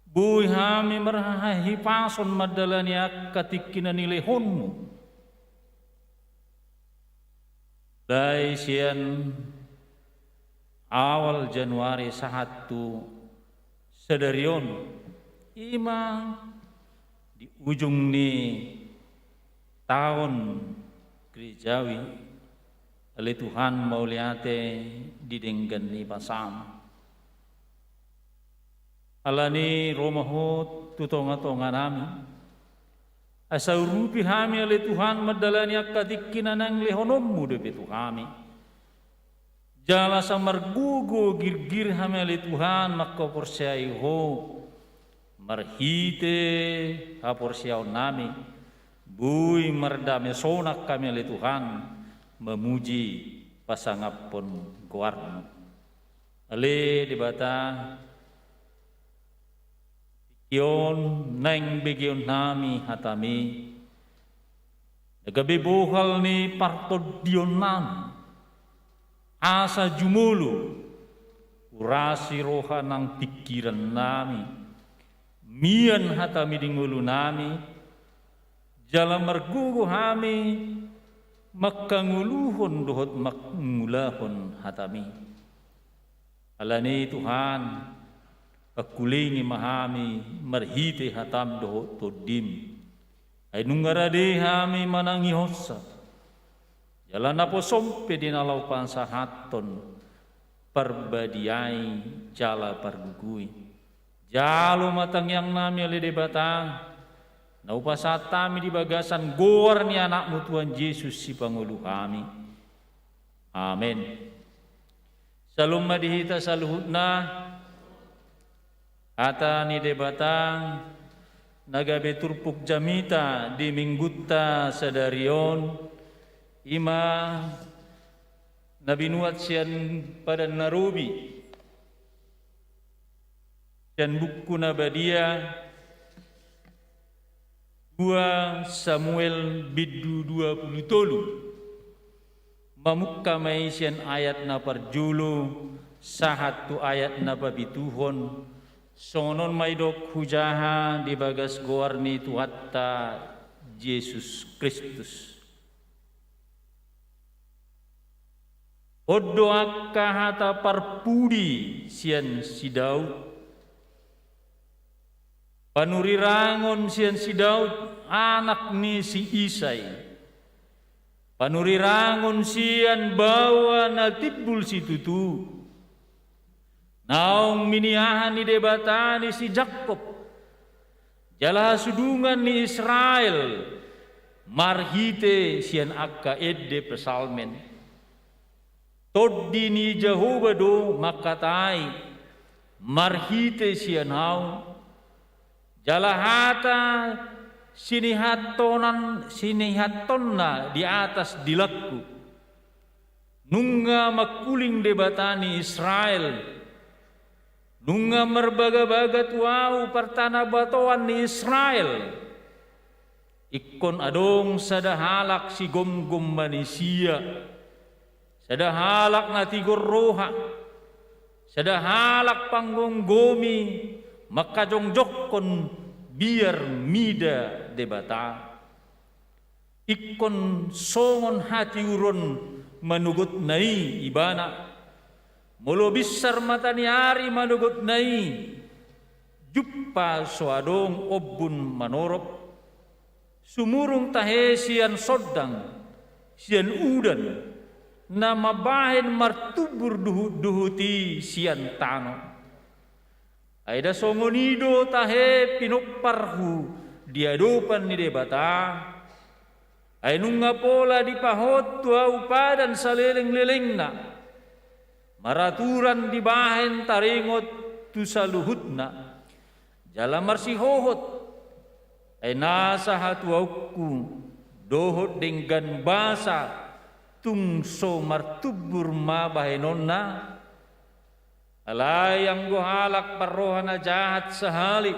Boi hami marhahipason mandalani angka tingki na nilehonmu. Mulai sian awal Januari sahat tu sadari on, i ma di ujung ni taon gerejawi, ale Tuhan mauliate di denggan ni basam. Alani ro ma Ho tu tongatonganami, asa urupi hami ale Tuhan mandalani angka tingki na naeng lehononmu dope tu hami. Jala asa margogo girgir hami ale Tuhan mangkaporseai Ho, marhite haporseaonnami, boi mardame sonang hami ale Tuhan, mamuji pasangaphon goarmu. Ale Debata, tingki on naeng begeonnami hatami, na gabe bohal ni partondionnami, asa jumolo, urasi roha nang pingkirannami, mian hatami di ngolunami, jala margogo hami mangkangoluhon dohot mangulahon hatami. Alani Tuhan, pangkulingi ma hami marhite hatam dohot tondim. Ai nunga rade hami manangihonsa. Jala naposom pe di na laho pasahathon parbadiai jala pargogoi. Jalo ma tangiangnami ale Debata, na hupasahat hami di bagasan goar ni Anakmu Tuhan Jesus Sipangolu hami. Amen. Syalom ma di hita saluhutna. Hata ni Debata na gabe turpuk jamita di minggunta sadari on, i ma na binuat sian Padan na Robi, sian Buku na Badia, dua Samuel bindu dua pulu tolu. Mamungka ma i sian ayat na parjolo sahat tu ayat na papituhon, songon on ma didok hujaha di bagas goar ni Tuhanta Jesus Kristus. On do angka hata parpudi sian si Daud. Panurirangon sian si Daud, anak ni si Isai. Panurirangon sian baoa na timbul situtu. Naung miniahan ni Debata ni si Jakkob. Jala hasudungan ni Israel, marhite sian angka ende psalmen. Tondi ni Jahowa do mangkatai, marhite sian ahu, jala hata sinihathonan, sinihathonna di atas dilangku. Nunga mangkuling Debata ni Israel, nunga marbagabaga tu ahu partanabatoan ni Israel. Ingkon adong sada halak sigomgom manisia, sada halak na tigor roha, sada halak panggomgomi mangkajongjongkon biar mida Debata. Ingkon songon hatiuron manogotna i ibana. Molo binsar mata ni ari manogotna i, jumpa so adong ombun manorop. Sumurung tahe sian sondang, sian udan, na mambahen martumbur duhutduhut i sian tano. Ai nda songon i do tahe pinomparhu di adopan ni Debata. Ai nunga pola dipahot tu ahu padan salelenglelengna. Maraturan dibahen taringot tu saluhutna, jala marsihohot, ai nasa hatuaonku dohot denggan basa tung so martumbur ma bahenonna. Alai anggo halak parroha na jahat sahali,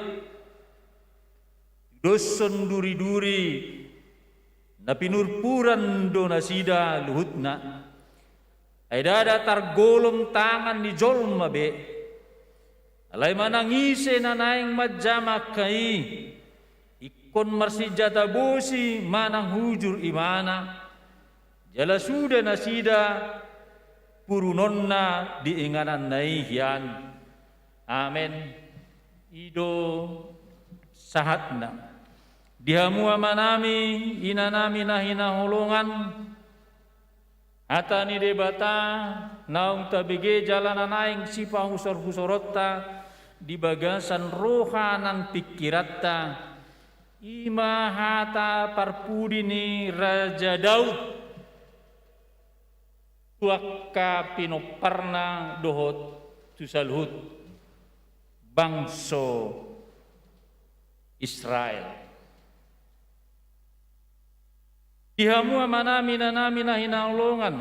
doshon duri-duri na pinurpuran do nasida luhutna. Ai ndada targolom tangan ni jolma be. Alai manang ise na naeng manjama angka i, ingkon marsinjata bosi manang hujur ibana. Jala suda nasida purunonna di ingananna i hian. Amen. I do sahatna. Di hamu amanami, inanami na hinaholongan, hata ni Debata naung tabege jala na naeng sipahusor-husoronta di bagasan roha nang pingkiranta, i ma hata parpudi ni Raja Daud tu angka pinomparna dohot tu saluhut bangso Israel. Di hamu amanami, inanami na hinaholongan,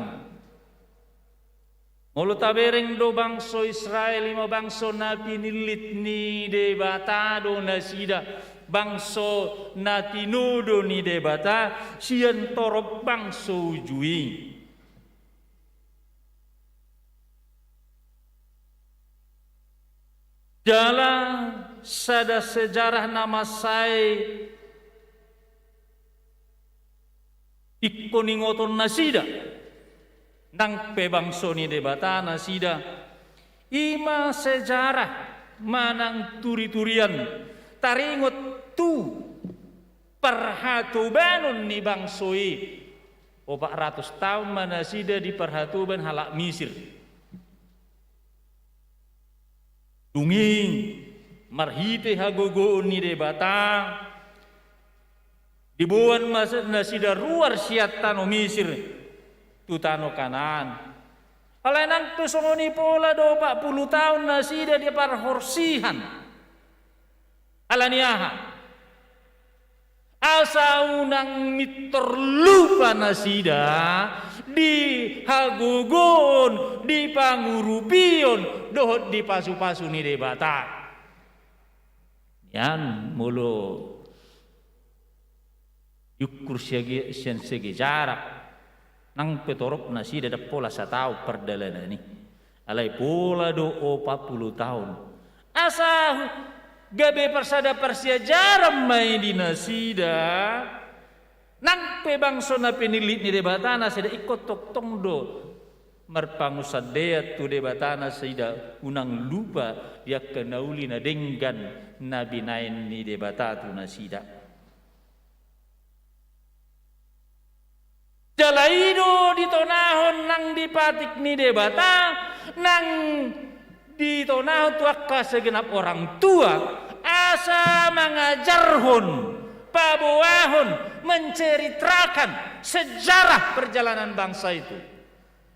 molo tabereng do bangso Israel, i ma bangso na pinillit ni Debata do nasida, bangso na tinodo ni Debata sian torop bangso uju i. Jala sada sejarah na mansai ingkon ingoton nasida, nang pe bangso ni Debata nasida, i ma sejarah manang turi-turian taringot tu parhatobanon ni bangso i. Opat ratus taon ma nasida diparhatoban halak Misir. Dung i marhite hagogoon ni Debata, diboan ma nasida ruar sian tano Misir tu tano Kanaan. Alai nang pe songon i pola do opat pulu taon nasida di parhorsihan. Ala ni aha? Asa unang mintor lupa nasida di hagogoon, di pangurupion dohot di pasu-pasu ni Debata. Nian molo diukur sian segi jarak, nang pe torop nasida ndang pola sataon pardalanan i. Alai pola do opat pulu taon. Asa gabe parsada parsiajaran ma i di nasida, nang pe bangso na pinillit ni Debata nasida, ingkon tongtong do marpangunsandean tu Debata nasida, unang lupa di angka na uli na denggan na binahen ni Debata tu nasida. Jala i do ditonahon nang di patik ni Debata, nang ditonahon tu angka segenap orang tua, asa mangajarhon, paboahon, menceritakan sejarah perjalanan bangsa itu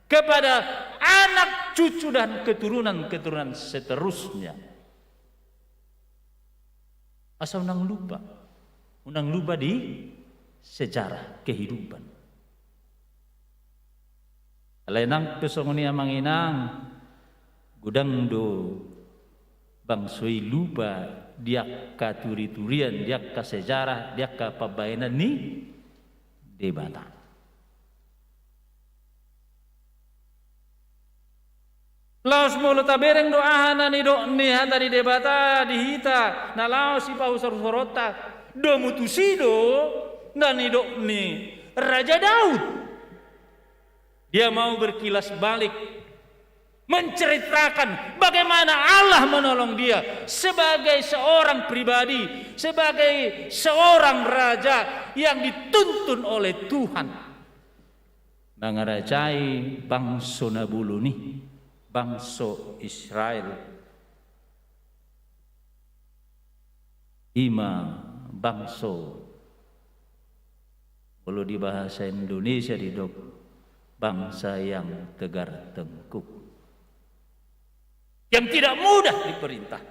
kepada anak cucu dan keturunan-keturunan seterusnya. Asa unang lupa, unang lupa di sejarah kehidupan. Alai nang pe songon i amang inang, godang do bangso i lupa di angka turi-turian, di angka sejarah, di angka pambahenan ni Debata. Laos molo tabereng do aha na nidok ni hata ni Debata di hita na laos sipahusor-husoronta, domu tusi do na nidok ni Raja Daud. Dia mau berkilas balik, menceritakan bagaimana Allah menolong dia sebagai seorang pribadi, sebagai seorang raja yang dituntun oleh Tuhan. Mangarajai bangso na bolon i, bangso Israel. I ma bangso, molo di bahasa Indonesia didok bangsa yang tegar tengkuk. yang tidak mudah diperintah.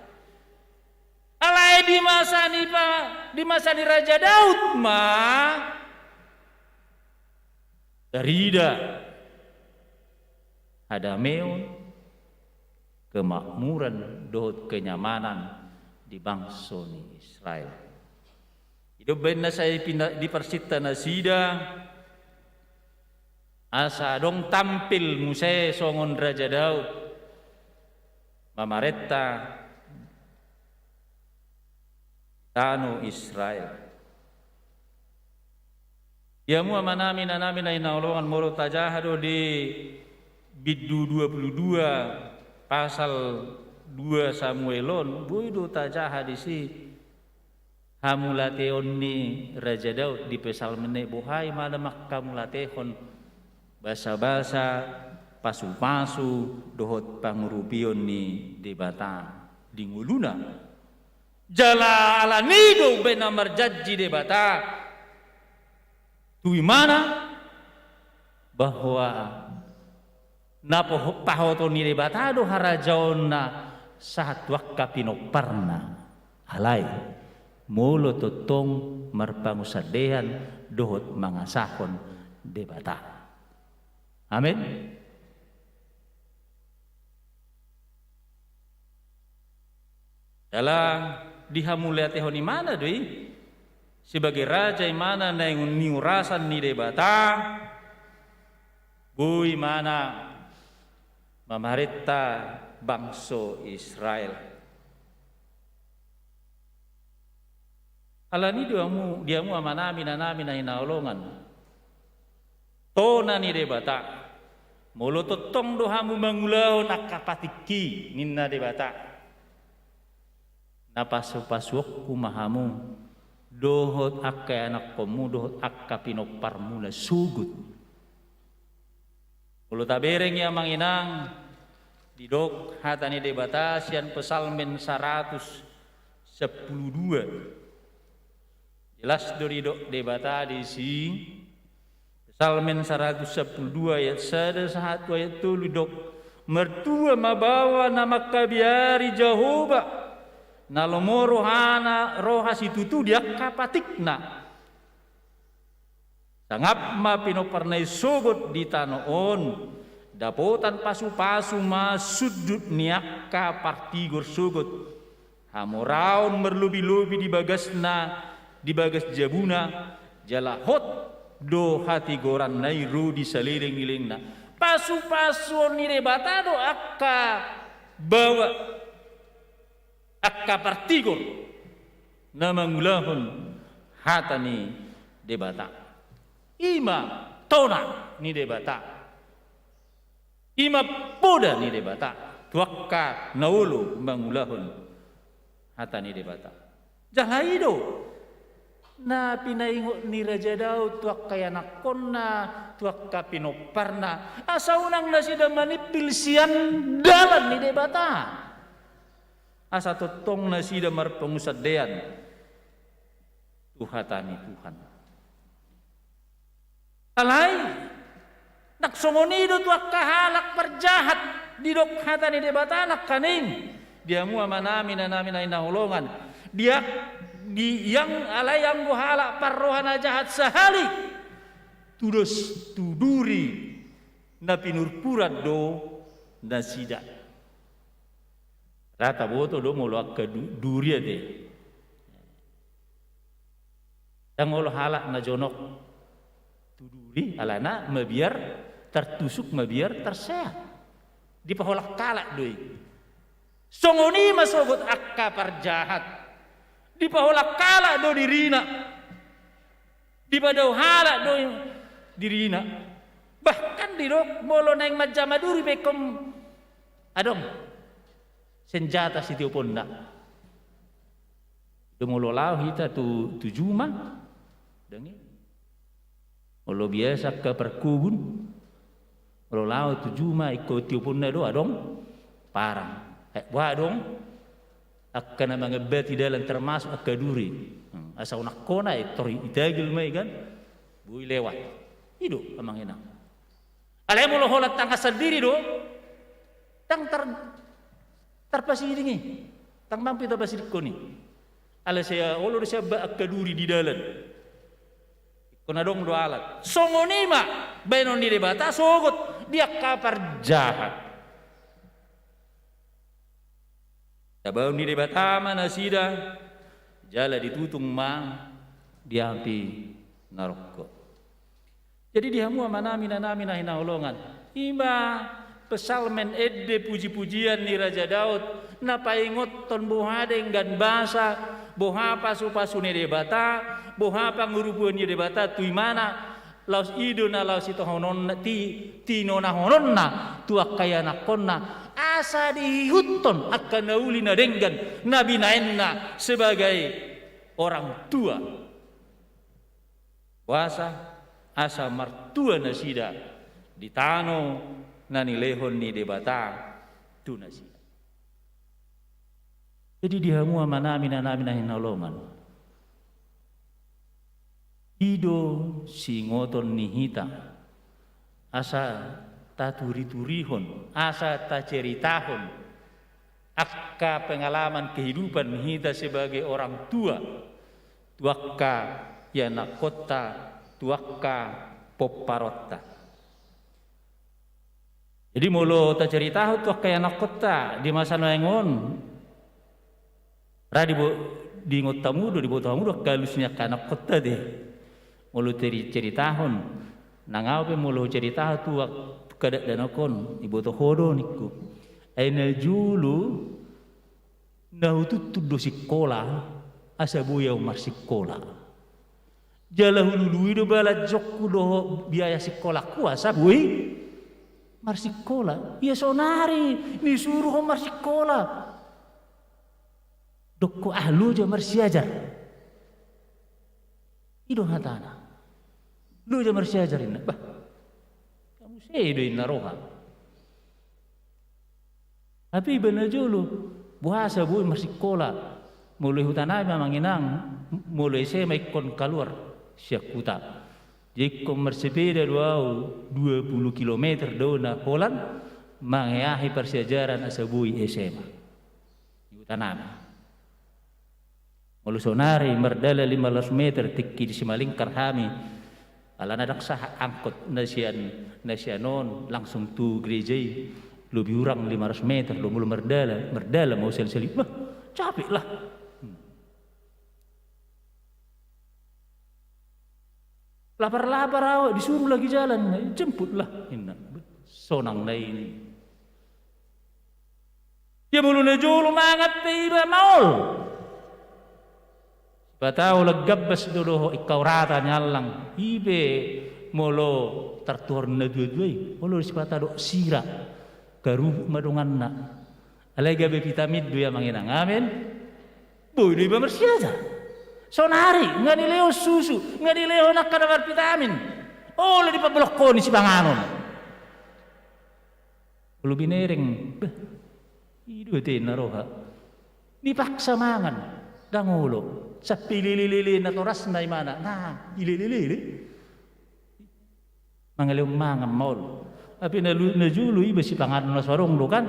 Alai di masa ni pa, di masa ni Raja Daud ma tarida hadameon, kemakmuran dohot kenyamanan di bangso ni Israel. Ido baen na sai pina-, diparsinta nasida, asa adong tampil muse songon Raja Daud mamarenta tano Israel. Di hamu amanami, inanami na hinaholongan, molo tajaha do di bindu dua puluh dua pasal dua Samuel on, boi do tajaha disi hamauliateon ni Raja Daud di Psalmen i. Boha i ma na manghamauliatehon, basabasa, pasupasu dohot pangurupion ni Debata di ngoluna. Jala alani do umbaen na marjanji Debata tu imana bahwa na poho-, pahoton ni Debata do harajaonna sahat tu angka pinomparna. Alai molo tongtong marpangunsandean dohot mangasahon Debata. Amin. Jala dihamauliatehon imana do i, sebagai raja imana naeng niurasan ni Debata, boi imana mamarenta bangso Israel. Alani do hamu, di hamu amanami, inanami na hinaholongan, tona ni Debata, molo tongtong do hamu mangulahon angka patikki, ninna Debata, na pasupasuonku ma hamu dohot angka ianakkonmu dohot angka pinomparmuna sogot. Molo tabereng i, amang inang, didok hata ni Debata sian Psalmen saratus sampulu dua. Jelas do didok Debata disi, Psalmen saratus sampulu dua ayat sada sahat tu ayat tolu, didok: Martua ma baoa na mangkabiari Jahowa, na lomo rohana, roha situtu di angka patikna. Sangap ma pinomparna i sogot di tano on, dapotan pasupasu ma sundut ni angka partigor sogot. Hamoraon marlobilobi di bagasna, di bagas jabuna, jala hot do hatigoranna i ro di salelenglelengna. Pasupasuon ni Debata do angka baoa, angka partigor na mangulahon hata ni Debata. I ma tona ni Debata. I ma poda ni Debata tu angka na olo mangulahon hata ni Debata. Jala i do na pinaingot ni Raja Daud tu angka ianakkonna, tu angka pinomparna, asa unang nasida manimpil sian dalan ni Debata, asa tongtong nasida marpangunsandean tu hata ni Tuhan. Alai nang songon i do tu angka halak parjahat, didok hata ni Debata nangkaning, di hamu amanami, inanami na hinaholongan, di, di, yang alai anggo halak parroha na jahat sahali, tudos tu duri na pinurpuran do nasida. Ra taboto do molo angka du-, duri ate. Ndang olo halak na jonok tu duri, alana mabiar tartusuk, mabiar tarseat. Dipaholang halak do i. Songon i ma sogot angka parjahat. Dipaholang halak do dirina. Dipadao halak do dirina. Bahkan didok molo naeng manjama duri pe ingkon adong senjata sitioponna. Do molo laho hita tu, tu juma, ndang i. Molo biasa angka parkobun, molo laho tu juma ingkon tioponna do adong parang. Eh, boha adong angka na mangambati dalan, termasuk angka duri. Hmm, asa unang hona, eh, tor itagil ma i kan. Boi lewat. I do, amang inang. Alai molo holan tangan sandiri do, ndang tar-, Tarpasiding i. Ndang mampu tapasidingkon i. Alai sai olo do sian angka duri di dalan. Ingkon adong do alat. Songon i ma baenon ni Debata sogot di angka parjahat. Tabaon ni Debata ma nasida, jala ditutung ma di api narokko. Jadi di hamu amanami, inanami na hinaholongan, i ma psalmen ende puji-pujian ni Raja Daud, na paingothon boha denggan basa, boha pasu-pasu ni Debata, boha pangurupion ni Debata tu imana, laos i do na laos sitongahononna, ti-, tinonahononna tu angka ianakhonna, asa diihuthon angka na uli na denggan na binaenna sebagai orang tua. Boasa? Asa martua nasida di tano na nilehon ni Debata tu nasida. Jadi di hamu amanami, inanami na hinaholongan, i do siingoton ni hita, asa taturi-turihon, asa taceritahon angka pengalaman kehidupan hita sebagai orang tua, tu angka ianakhonta, tu angka pomparonta. Jadi molo taceritahon tu angka ianakhonta di masa naeng on, ra dibo-, diingot hamu do, diboto hamu do angka alus ni angka ianakhonta de. Molo teri-, ceritahon, nang ahu pe molo ceritahon tu angka dakdanak on, diboto ho do ningku. Ai na jolo na hutuntun do sikola, asa boi ahu marsikola. Jala hulului do balanjongku dohot biaya sikolangku asa boi marsikola. Ia sonari nisuruhon marsikola. Dok ho, ah, loja marsiajar. I do hatana. Loja marsiajar inna. Bah. Muse do inna roha. Tapi iba na jolo, boasa boi marsikola. Molo i huta nami amang inang, molo S M A ingkon kaluar sian huta. Jadi ingkon marsepeda do ahu dua puluh kilometer do na holan, mangeahi parsiajaran asa boi S M A. Di huta nami. Molo sonari mardalan lima ratus meter tingki di Simalingkar hami, alana ndang sahat angkot na sian, na sian on langsung tu gereja i, lobi hurang lima ratus meter do molo mardalan, mardalan ma au sali-sali, bah, capek lah. Hmm. Lapar-lapar au, disuru lagi jalan, jemput lah, inna. Sonang na i. Ia molo na jolo mangan pe iba maol. Sipata holan gambas do dohot ingkau rata ni allang. I pe molo tartuhor na dua-dua i, olo do sipata dohot sira. Karubuk ma donganna. Alai gabe vitamin do i amang inang. Amen. Boi do iba marsiajar. Sonari, nga dilehon susu, nga dilehon angka na marvitamin. Olo dipabolongkon i sipanganon. Olo binereng, bah, i do ate na roha. Dipaksa mangan, ndang olo. Sampe ilele-lele natorasna imana. Nah, ilele-lele. Mangalehon mangan maol. Tapi na lu-, na jolo iba sipanganon na so adong do kan.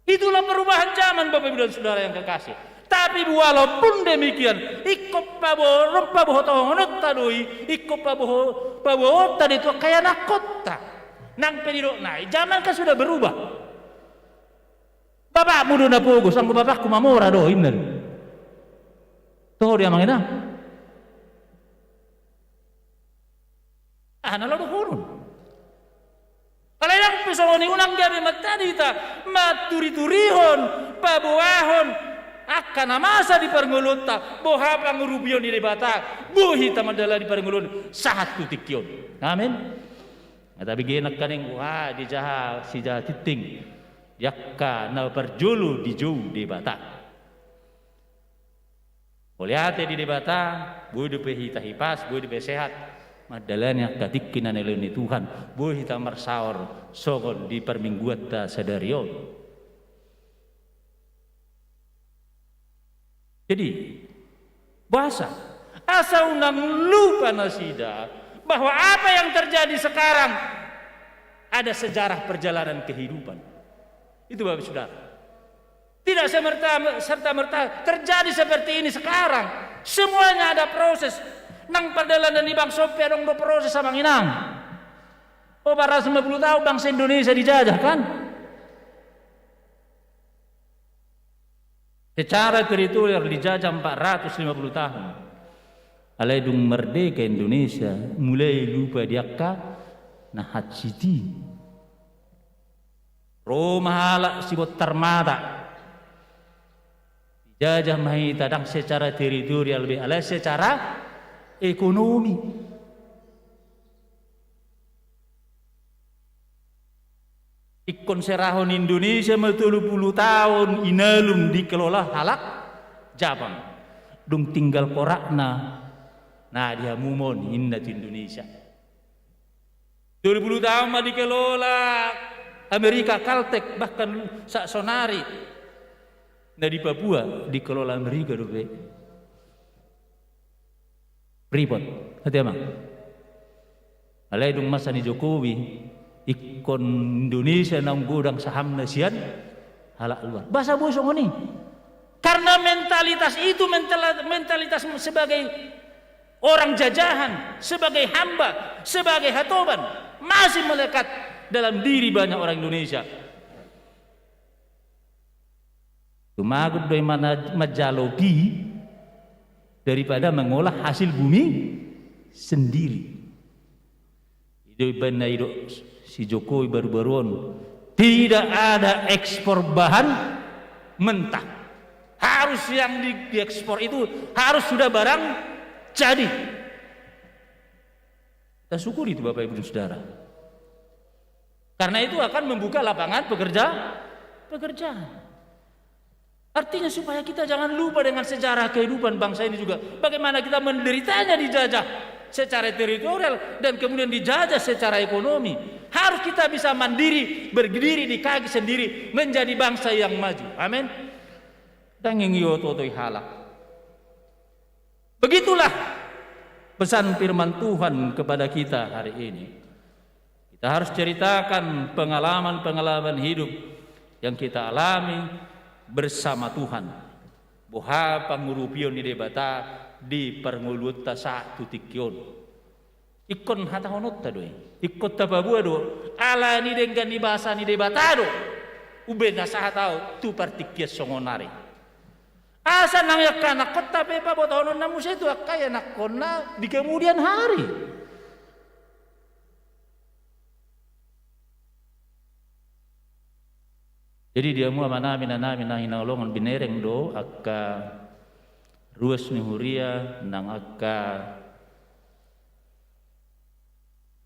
Itulah perubahan zaman, Bapak Ibu dan Saudara yang kekasih. Tapi walaupun demikian, ingkon paboa-, paboa-, paboaonta do i, ingkon paboa-, paboaonta do i tu angka ianakhonta. Nang pe didok nai, zaman kan sudah berubah. Bapakmu do na pogos, anggo bapakku mamora do, inna do. Toho do i amang inang. Aha na laho dohonon? Alai nang pe songon i unang gabe mantadi hita, manturi-turihon, paboahon angka na masa di parngoluonta, boha pangurupion ni Debata, boi hita mandalani parngoluon sahat tu tingki on. Amen. Nga tabege nangkaning, wah, dijaha, sijaha tinting. Di angka na parjolo dijou Debata. Mauliate di Debata, boi dope hita hipas, boi dope sehat. Mandalani angka tingki na nilehon ni Tuhan, boi hita marsaor songon di parmingguanta sadari on. Jadi, boasa? Asa unang lupa nasida bahwa apa yang terjadi sekarang ada sejarah perjalanan kehidupan. Itu, Bapak Saudara. Tidak semerta, serta-merta terjadi seperti ini sekarang. Semuanya ada proses. Nang pardalanan ni bangso pe adong do proses, Amang Inang. Oh, empat ratus lima puluh tahun bangsa Indonesia dijajah, kan? Secara teritorial dijajah empat ratus lima puluh tahun. Alai dung merdeka Indonesia, mulai lupa di angka na hansit i. Ro ma halak sibontar mata. Dijajah ma hita ndang secara teritorial be, alai secara ekonomi. Ingkon serahon Indonesia ma tolu pulu taon inalum dikelola halak Japang. Dung tinggal korakna, na di hamu ma on, ninna tu Indonesia. Tolu pulu taon ma dikelola Amerika, Caltech, bahkan saonari na di Papua dikelola Amerika dope. Freeport, ate, Amang. Alai dung masa ni Jokowi, ingkon Indonesia naung godang sahamna sian halak luar. Boasa boi songon i? Karena mentalitas itu, mentala-, mentalitas sebagai orang jajahan, sebagai hamba, sebagai hatoban, masih melekat dalam diri banyak orang Indonesia. Tumagon do i mana manjalo pi daripada mengolah hasil bumi sendiri. I do umbahen na didok si Jokowi baru-baru on, tidak ada ekspor bahan mentah. Harus yang di-, diekspor itu harus sudah barang jadi. Kita syukuri itu, Bapak Ibu dan Saudara. Karena itu akan membuka lapangan pekerja, pekerjaan. Artinya, supaya kita jangan lupa dengan sejarah kehidupan bangsa ini juga. Bagaimana kita menderitanya dijajah secara teritorial dan kemudian dijajah secara ekonomi. Harus kita bisa mandiri, berdiri di kaki sendiri, menjadi bangsa yang maju. Amin. Dang ingin ioto-otoi halak. Begitulah pesan firman Tuhan kepada kita hari ini. Kita harus ceritakan pengalaman-pengalaman hidup yang kita alami bersama Tuhan. Boha pangurupion ni Debata di parngoluonta sahat tu tingki on. Ingkon hatahononta do i. Ingkon tapaboa do. Ala ni denggan ni basa ni Debata do umbahen na sahat ahu tu partingkian songon nari. Asa nang angka anakhonta pe pabotohononna muse tu angka ianakhonna di kemudian hari. Jadi di hamu amanami, inanami na hinaholongan, binereng do angka ruas ni huria nang angka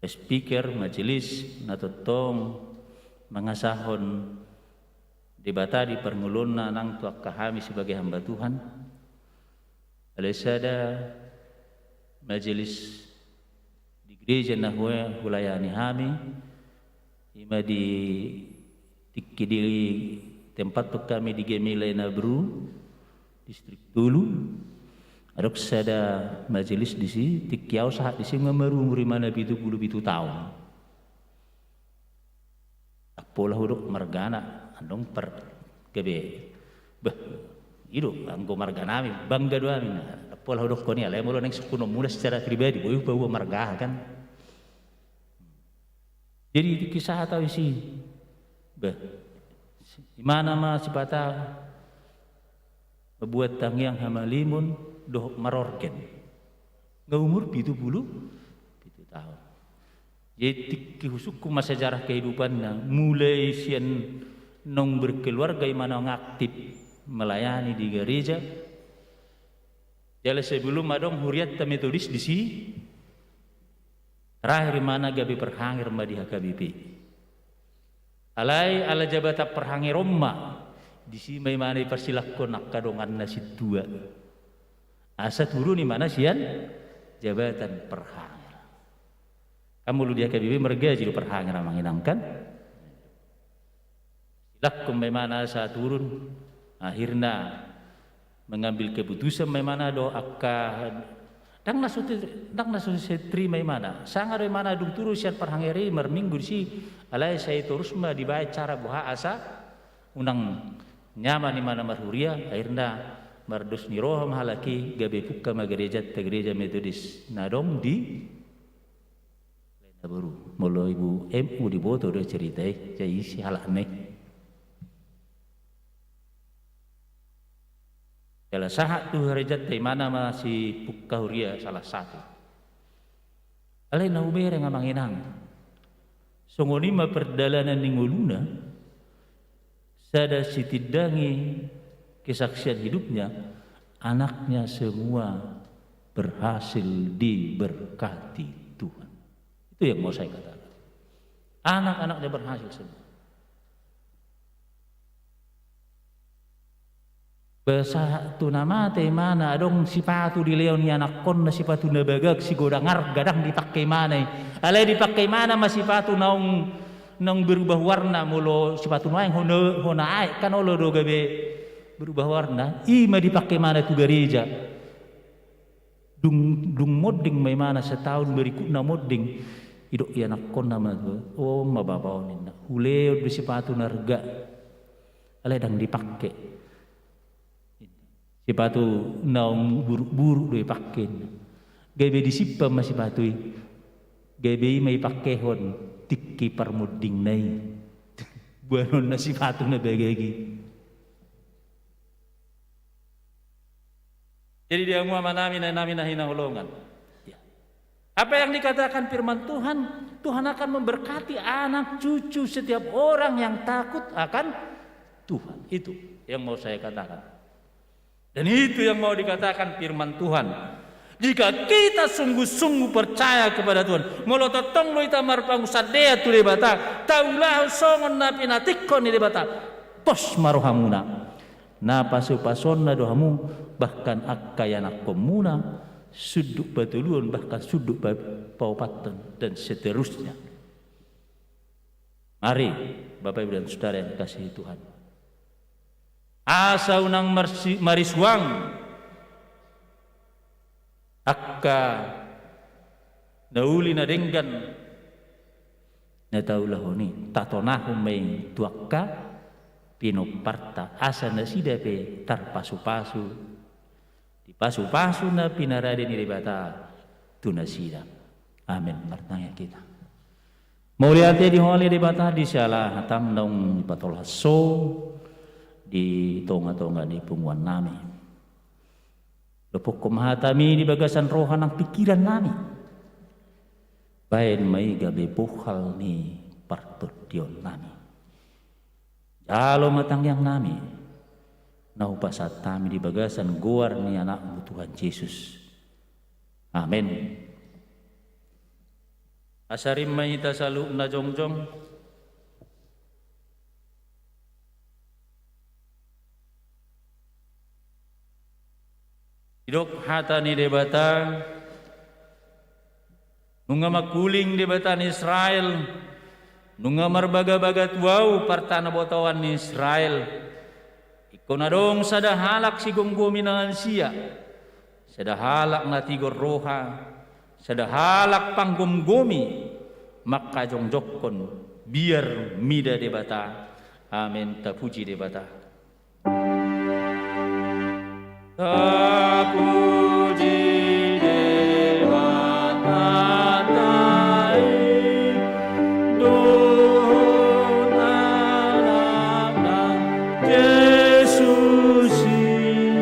speaker, majelis, na tongtong mangasahon Debata di parngoluonna nang tu angka hami sebagai hamba Tuhan. Alai sada majelis di gereja na hu-, hulayani hami, ima di tingki di tempathon hami di Gemila Inabru, Distrik Tolu, adong sada majelis disi, tingki ahu sahat disi nga marumur imana pitu pulu pitu taon. Ndang pola hudok margana, adong par gabe. Bah, i do, anggo marganami, bangga do hami, ndang pola hudokkon i, alai molo naeng sungkunonmuna secara pribadi, boi hupaboa marga aha kan. Jadi, tingki sahat ahu disi. Bah, imana ma sipata mambuat tangiang hamalimon dohot marorgen. Nga umur pitu pulu pitu taon. Jadi, tingki husungkun ma sejarah kehidupanna, mulai sian naung berkeluarga imana, naung aktif melayani di gereja. Jala sebelum adong hurianta Metodis disi, terakhir imana gabe parhanger ma di H K B P. Alai ala jabatan parhanger on ma, disi ma imana diparsilangkon angka donganna sintua. Asa turun imana sian jabatan parhanger. Kan molo di H K B P margaji do parhanger, Amang Inang, kan? Silangkon ma imana asa turun, akhirna mengambil keputusan ma imana do angka, ndang na so te-, ndang na so sai tarima imana. Sanga do imana dung turun sian parhanger i marminggu disi, alai sai torus ma dibaen cara boha asa unang nyaman imana marhuria, akhirna mardos ni roha ma halak i, gabe pungka ma gerejanta, Gereja Metodis na adong di Lae Naboru. Molo ibu M U diboto do cerita i, jadi isi halak na i. Jala sahat tu gerejanta imana masipungka huria salah satu. Alai na hubereng, amang inang, songon i ma pardalanan ni ngoluna, sada sitindangi kesaksian hidupnya, anaknya semua berhasil diberkati Tuhan. Itu yang mau saya katakan. Anak-anaknya berhasil semua. Ba sahat tu na mate imana, adong sipatu dilehon ni anakkonna, sipatu na bagak, sigodang arga, ndang dipangke imana i. Alai dipangke imana ma sipatu naung, naung berubah warna, molo sipatu nuaeng hona, hona aek kan olo do gabe berubah warna. I ma dipangke imana tu gareja. Dung, dung monding ma imana, sataon berikutna monding, didok anakkonna ma tu, "O, on ma bapa on," ninna. "Hulehon do sipatu na arga, alai ndang dipangke. Sipatu naung buruk-buruk do ipangke," ninna. Gabe disimpan ma sipatu i. Gabe i ma ipangkehon tingki parmondingna i. Boanonna sipatu na bagak i. Jadi di hamu amanami, inanami na hinaholongan, ya, apa yang dikatakan firman Tuhan, Tuhan akan memberkati anak cucu setiap orang yang takut akan Tuhan. Itu yang mau saya katakan. Dan itu yang mau dikatakan firman Tuhan. Jika kita sungguh-sungguh percaya kepada Tuhan, molo tongtong do hita marpangunsandean tu Debata, taulahon songon na pinantikhon ni Debata, pos ma rohamuna. Na pasu-pasuonna do hamu, bahkan angka ianakkonmuna, sundut patoluhon, bahkan sundut pa-, paopathon, dan seterusnya. Mari, Bapak Ibu dan Saudara yang dikasihi Tuhan, asa unang marsi-, marisuang angka na uli na denggan na taulahon i, tatonahon ma i tu angka pinomparta, asa nasida pe tarpasu-pasu, dipasu-pasu na pinarade ni Debata tu nasida. Amen. Martangiang hita. Mauliate di Ho ale Debata, di siala hataM naung dipatolhas Ho di tonga-tonga ni punguannami. Dopokkon ma hataMi di bagasan roha nang pingkirannami. Baen ma i gabe bohal ni partondionnami. Jalo ma tangiangnami, na hupasahat hami di bagasan goar ni AnakMu Tuhan Jesus. Amen. Asa rim ma hita saluhutna jongjong. Didok hata ni Debata, nunga mangkuling Debata ni Israel, nunga marbaga-baga tu Ahu partanabotoan ni Israel. Ingkon adong sada halak sigomgomi na lansia, sada halak na tigor roha, sada halak panggomgomi, mangkajongjongkon biar mida Debata. Amen. Tapuji Debata. Tapuji Debata, dohot anakna Jesus i,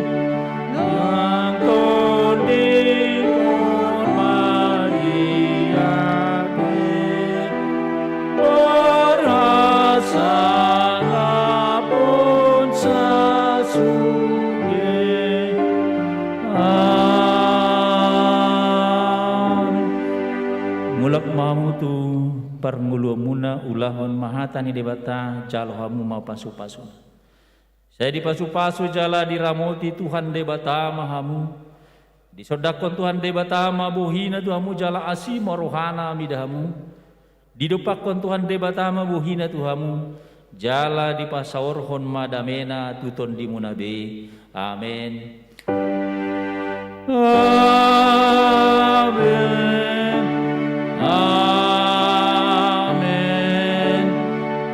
nang tondingkon Maria pe, borhat sangap on sasude. Amen. Mulak ma hamu tu parngoluonmuna, ulahon ma hata ni Debata, jalo hamu ma pasu-pasuna. Sai dipasu-pasu jala diramoti Tuhan Debata ma hamu. Disondangkon Tuhan Debata ma bohiNa tu hamu jala asi ma rohaNa mida hamu. Didompakkon Tuhan Debata ma bohiNa tu hamu, jala dipasaorhon ma dameNa tu tondimuna be. Amen. Amen. Amen.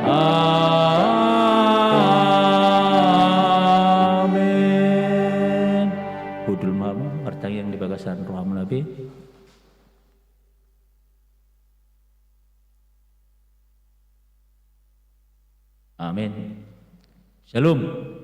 Amen. Mamu martangiang di bagasan rohamuna be. Amen. Shalom.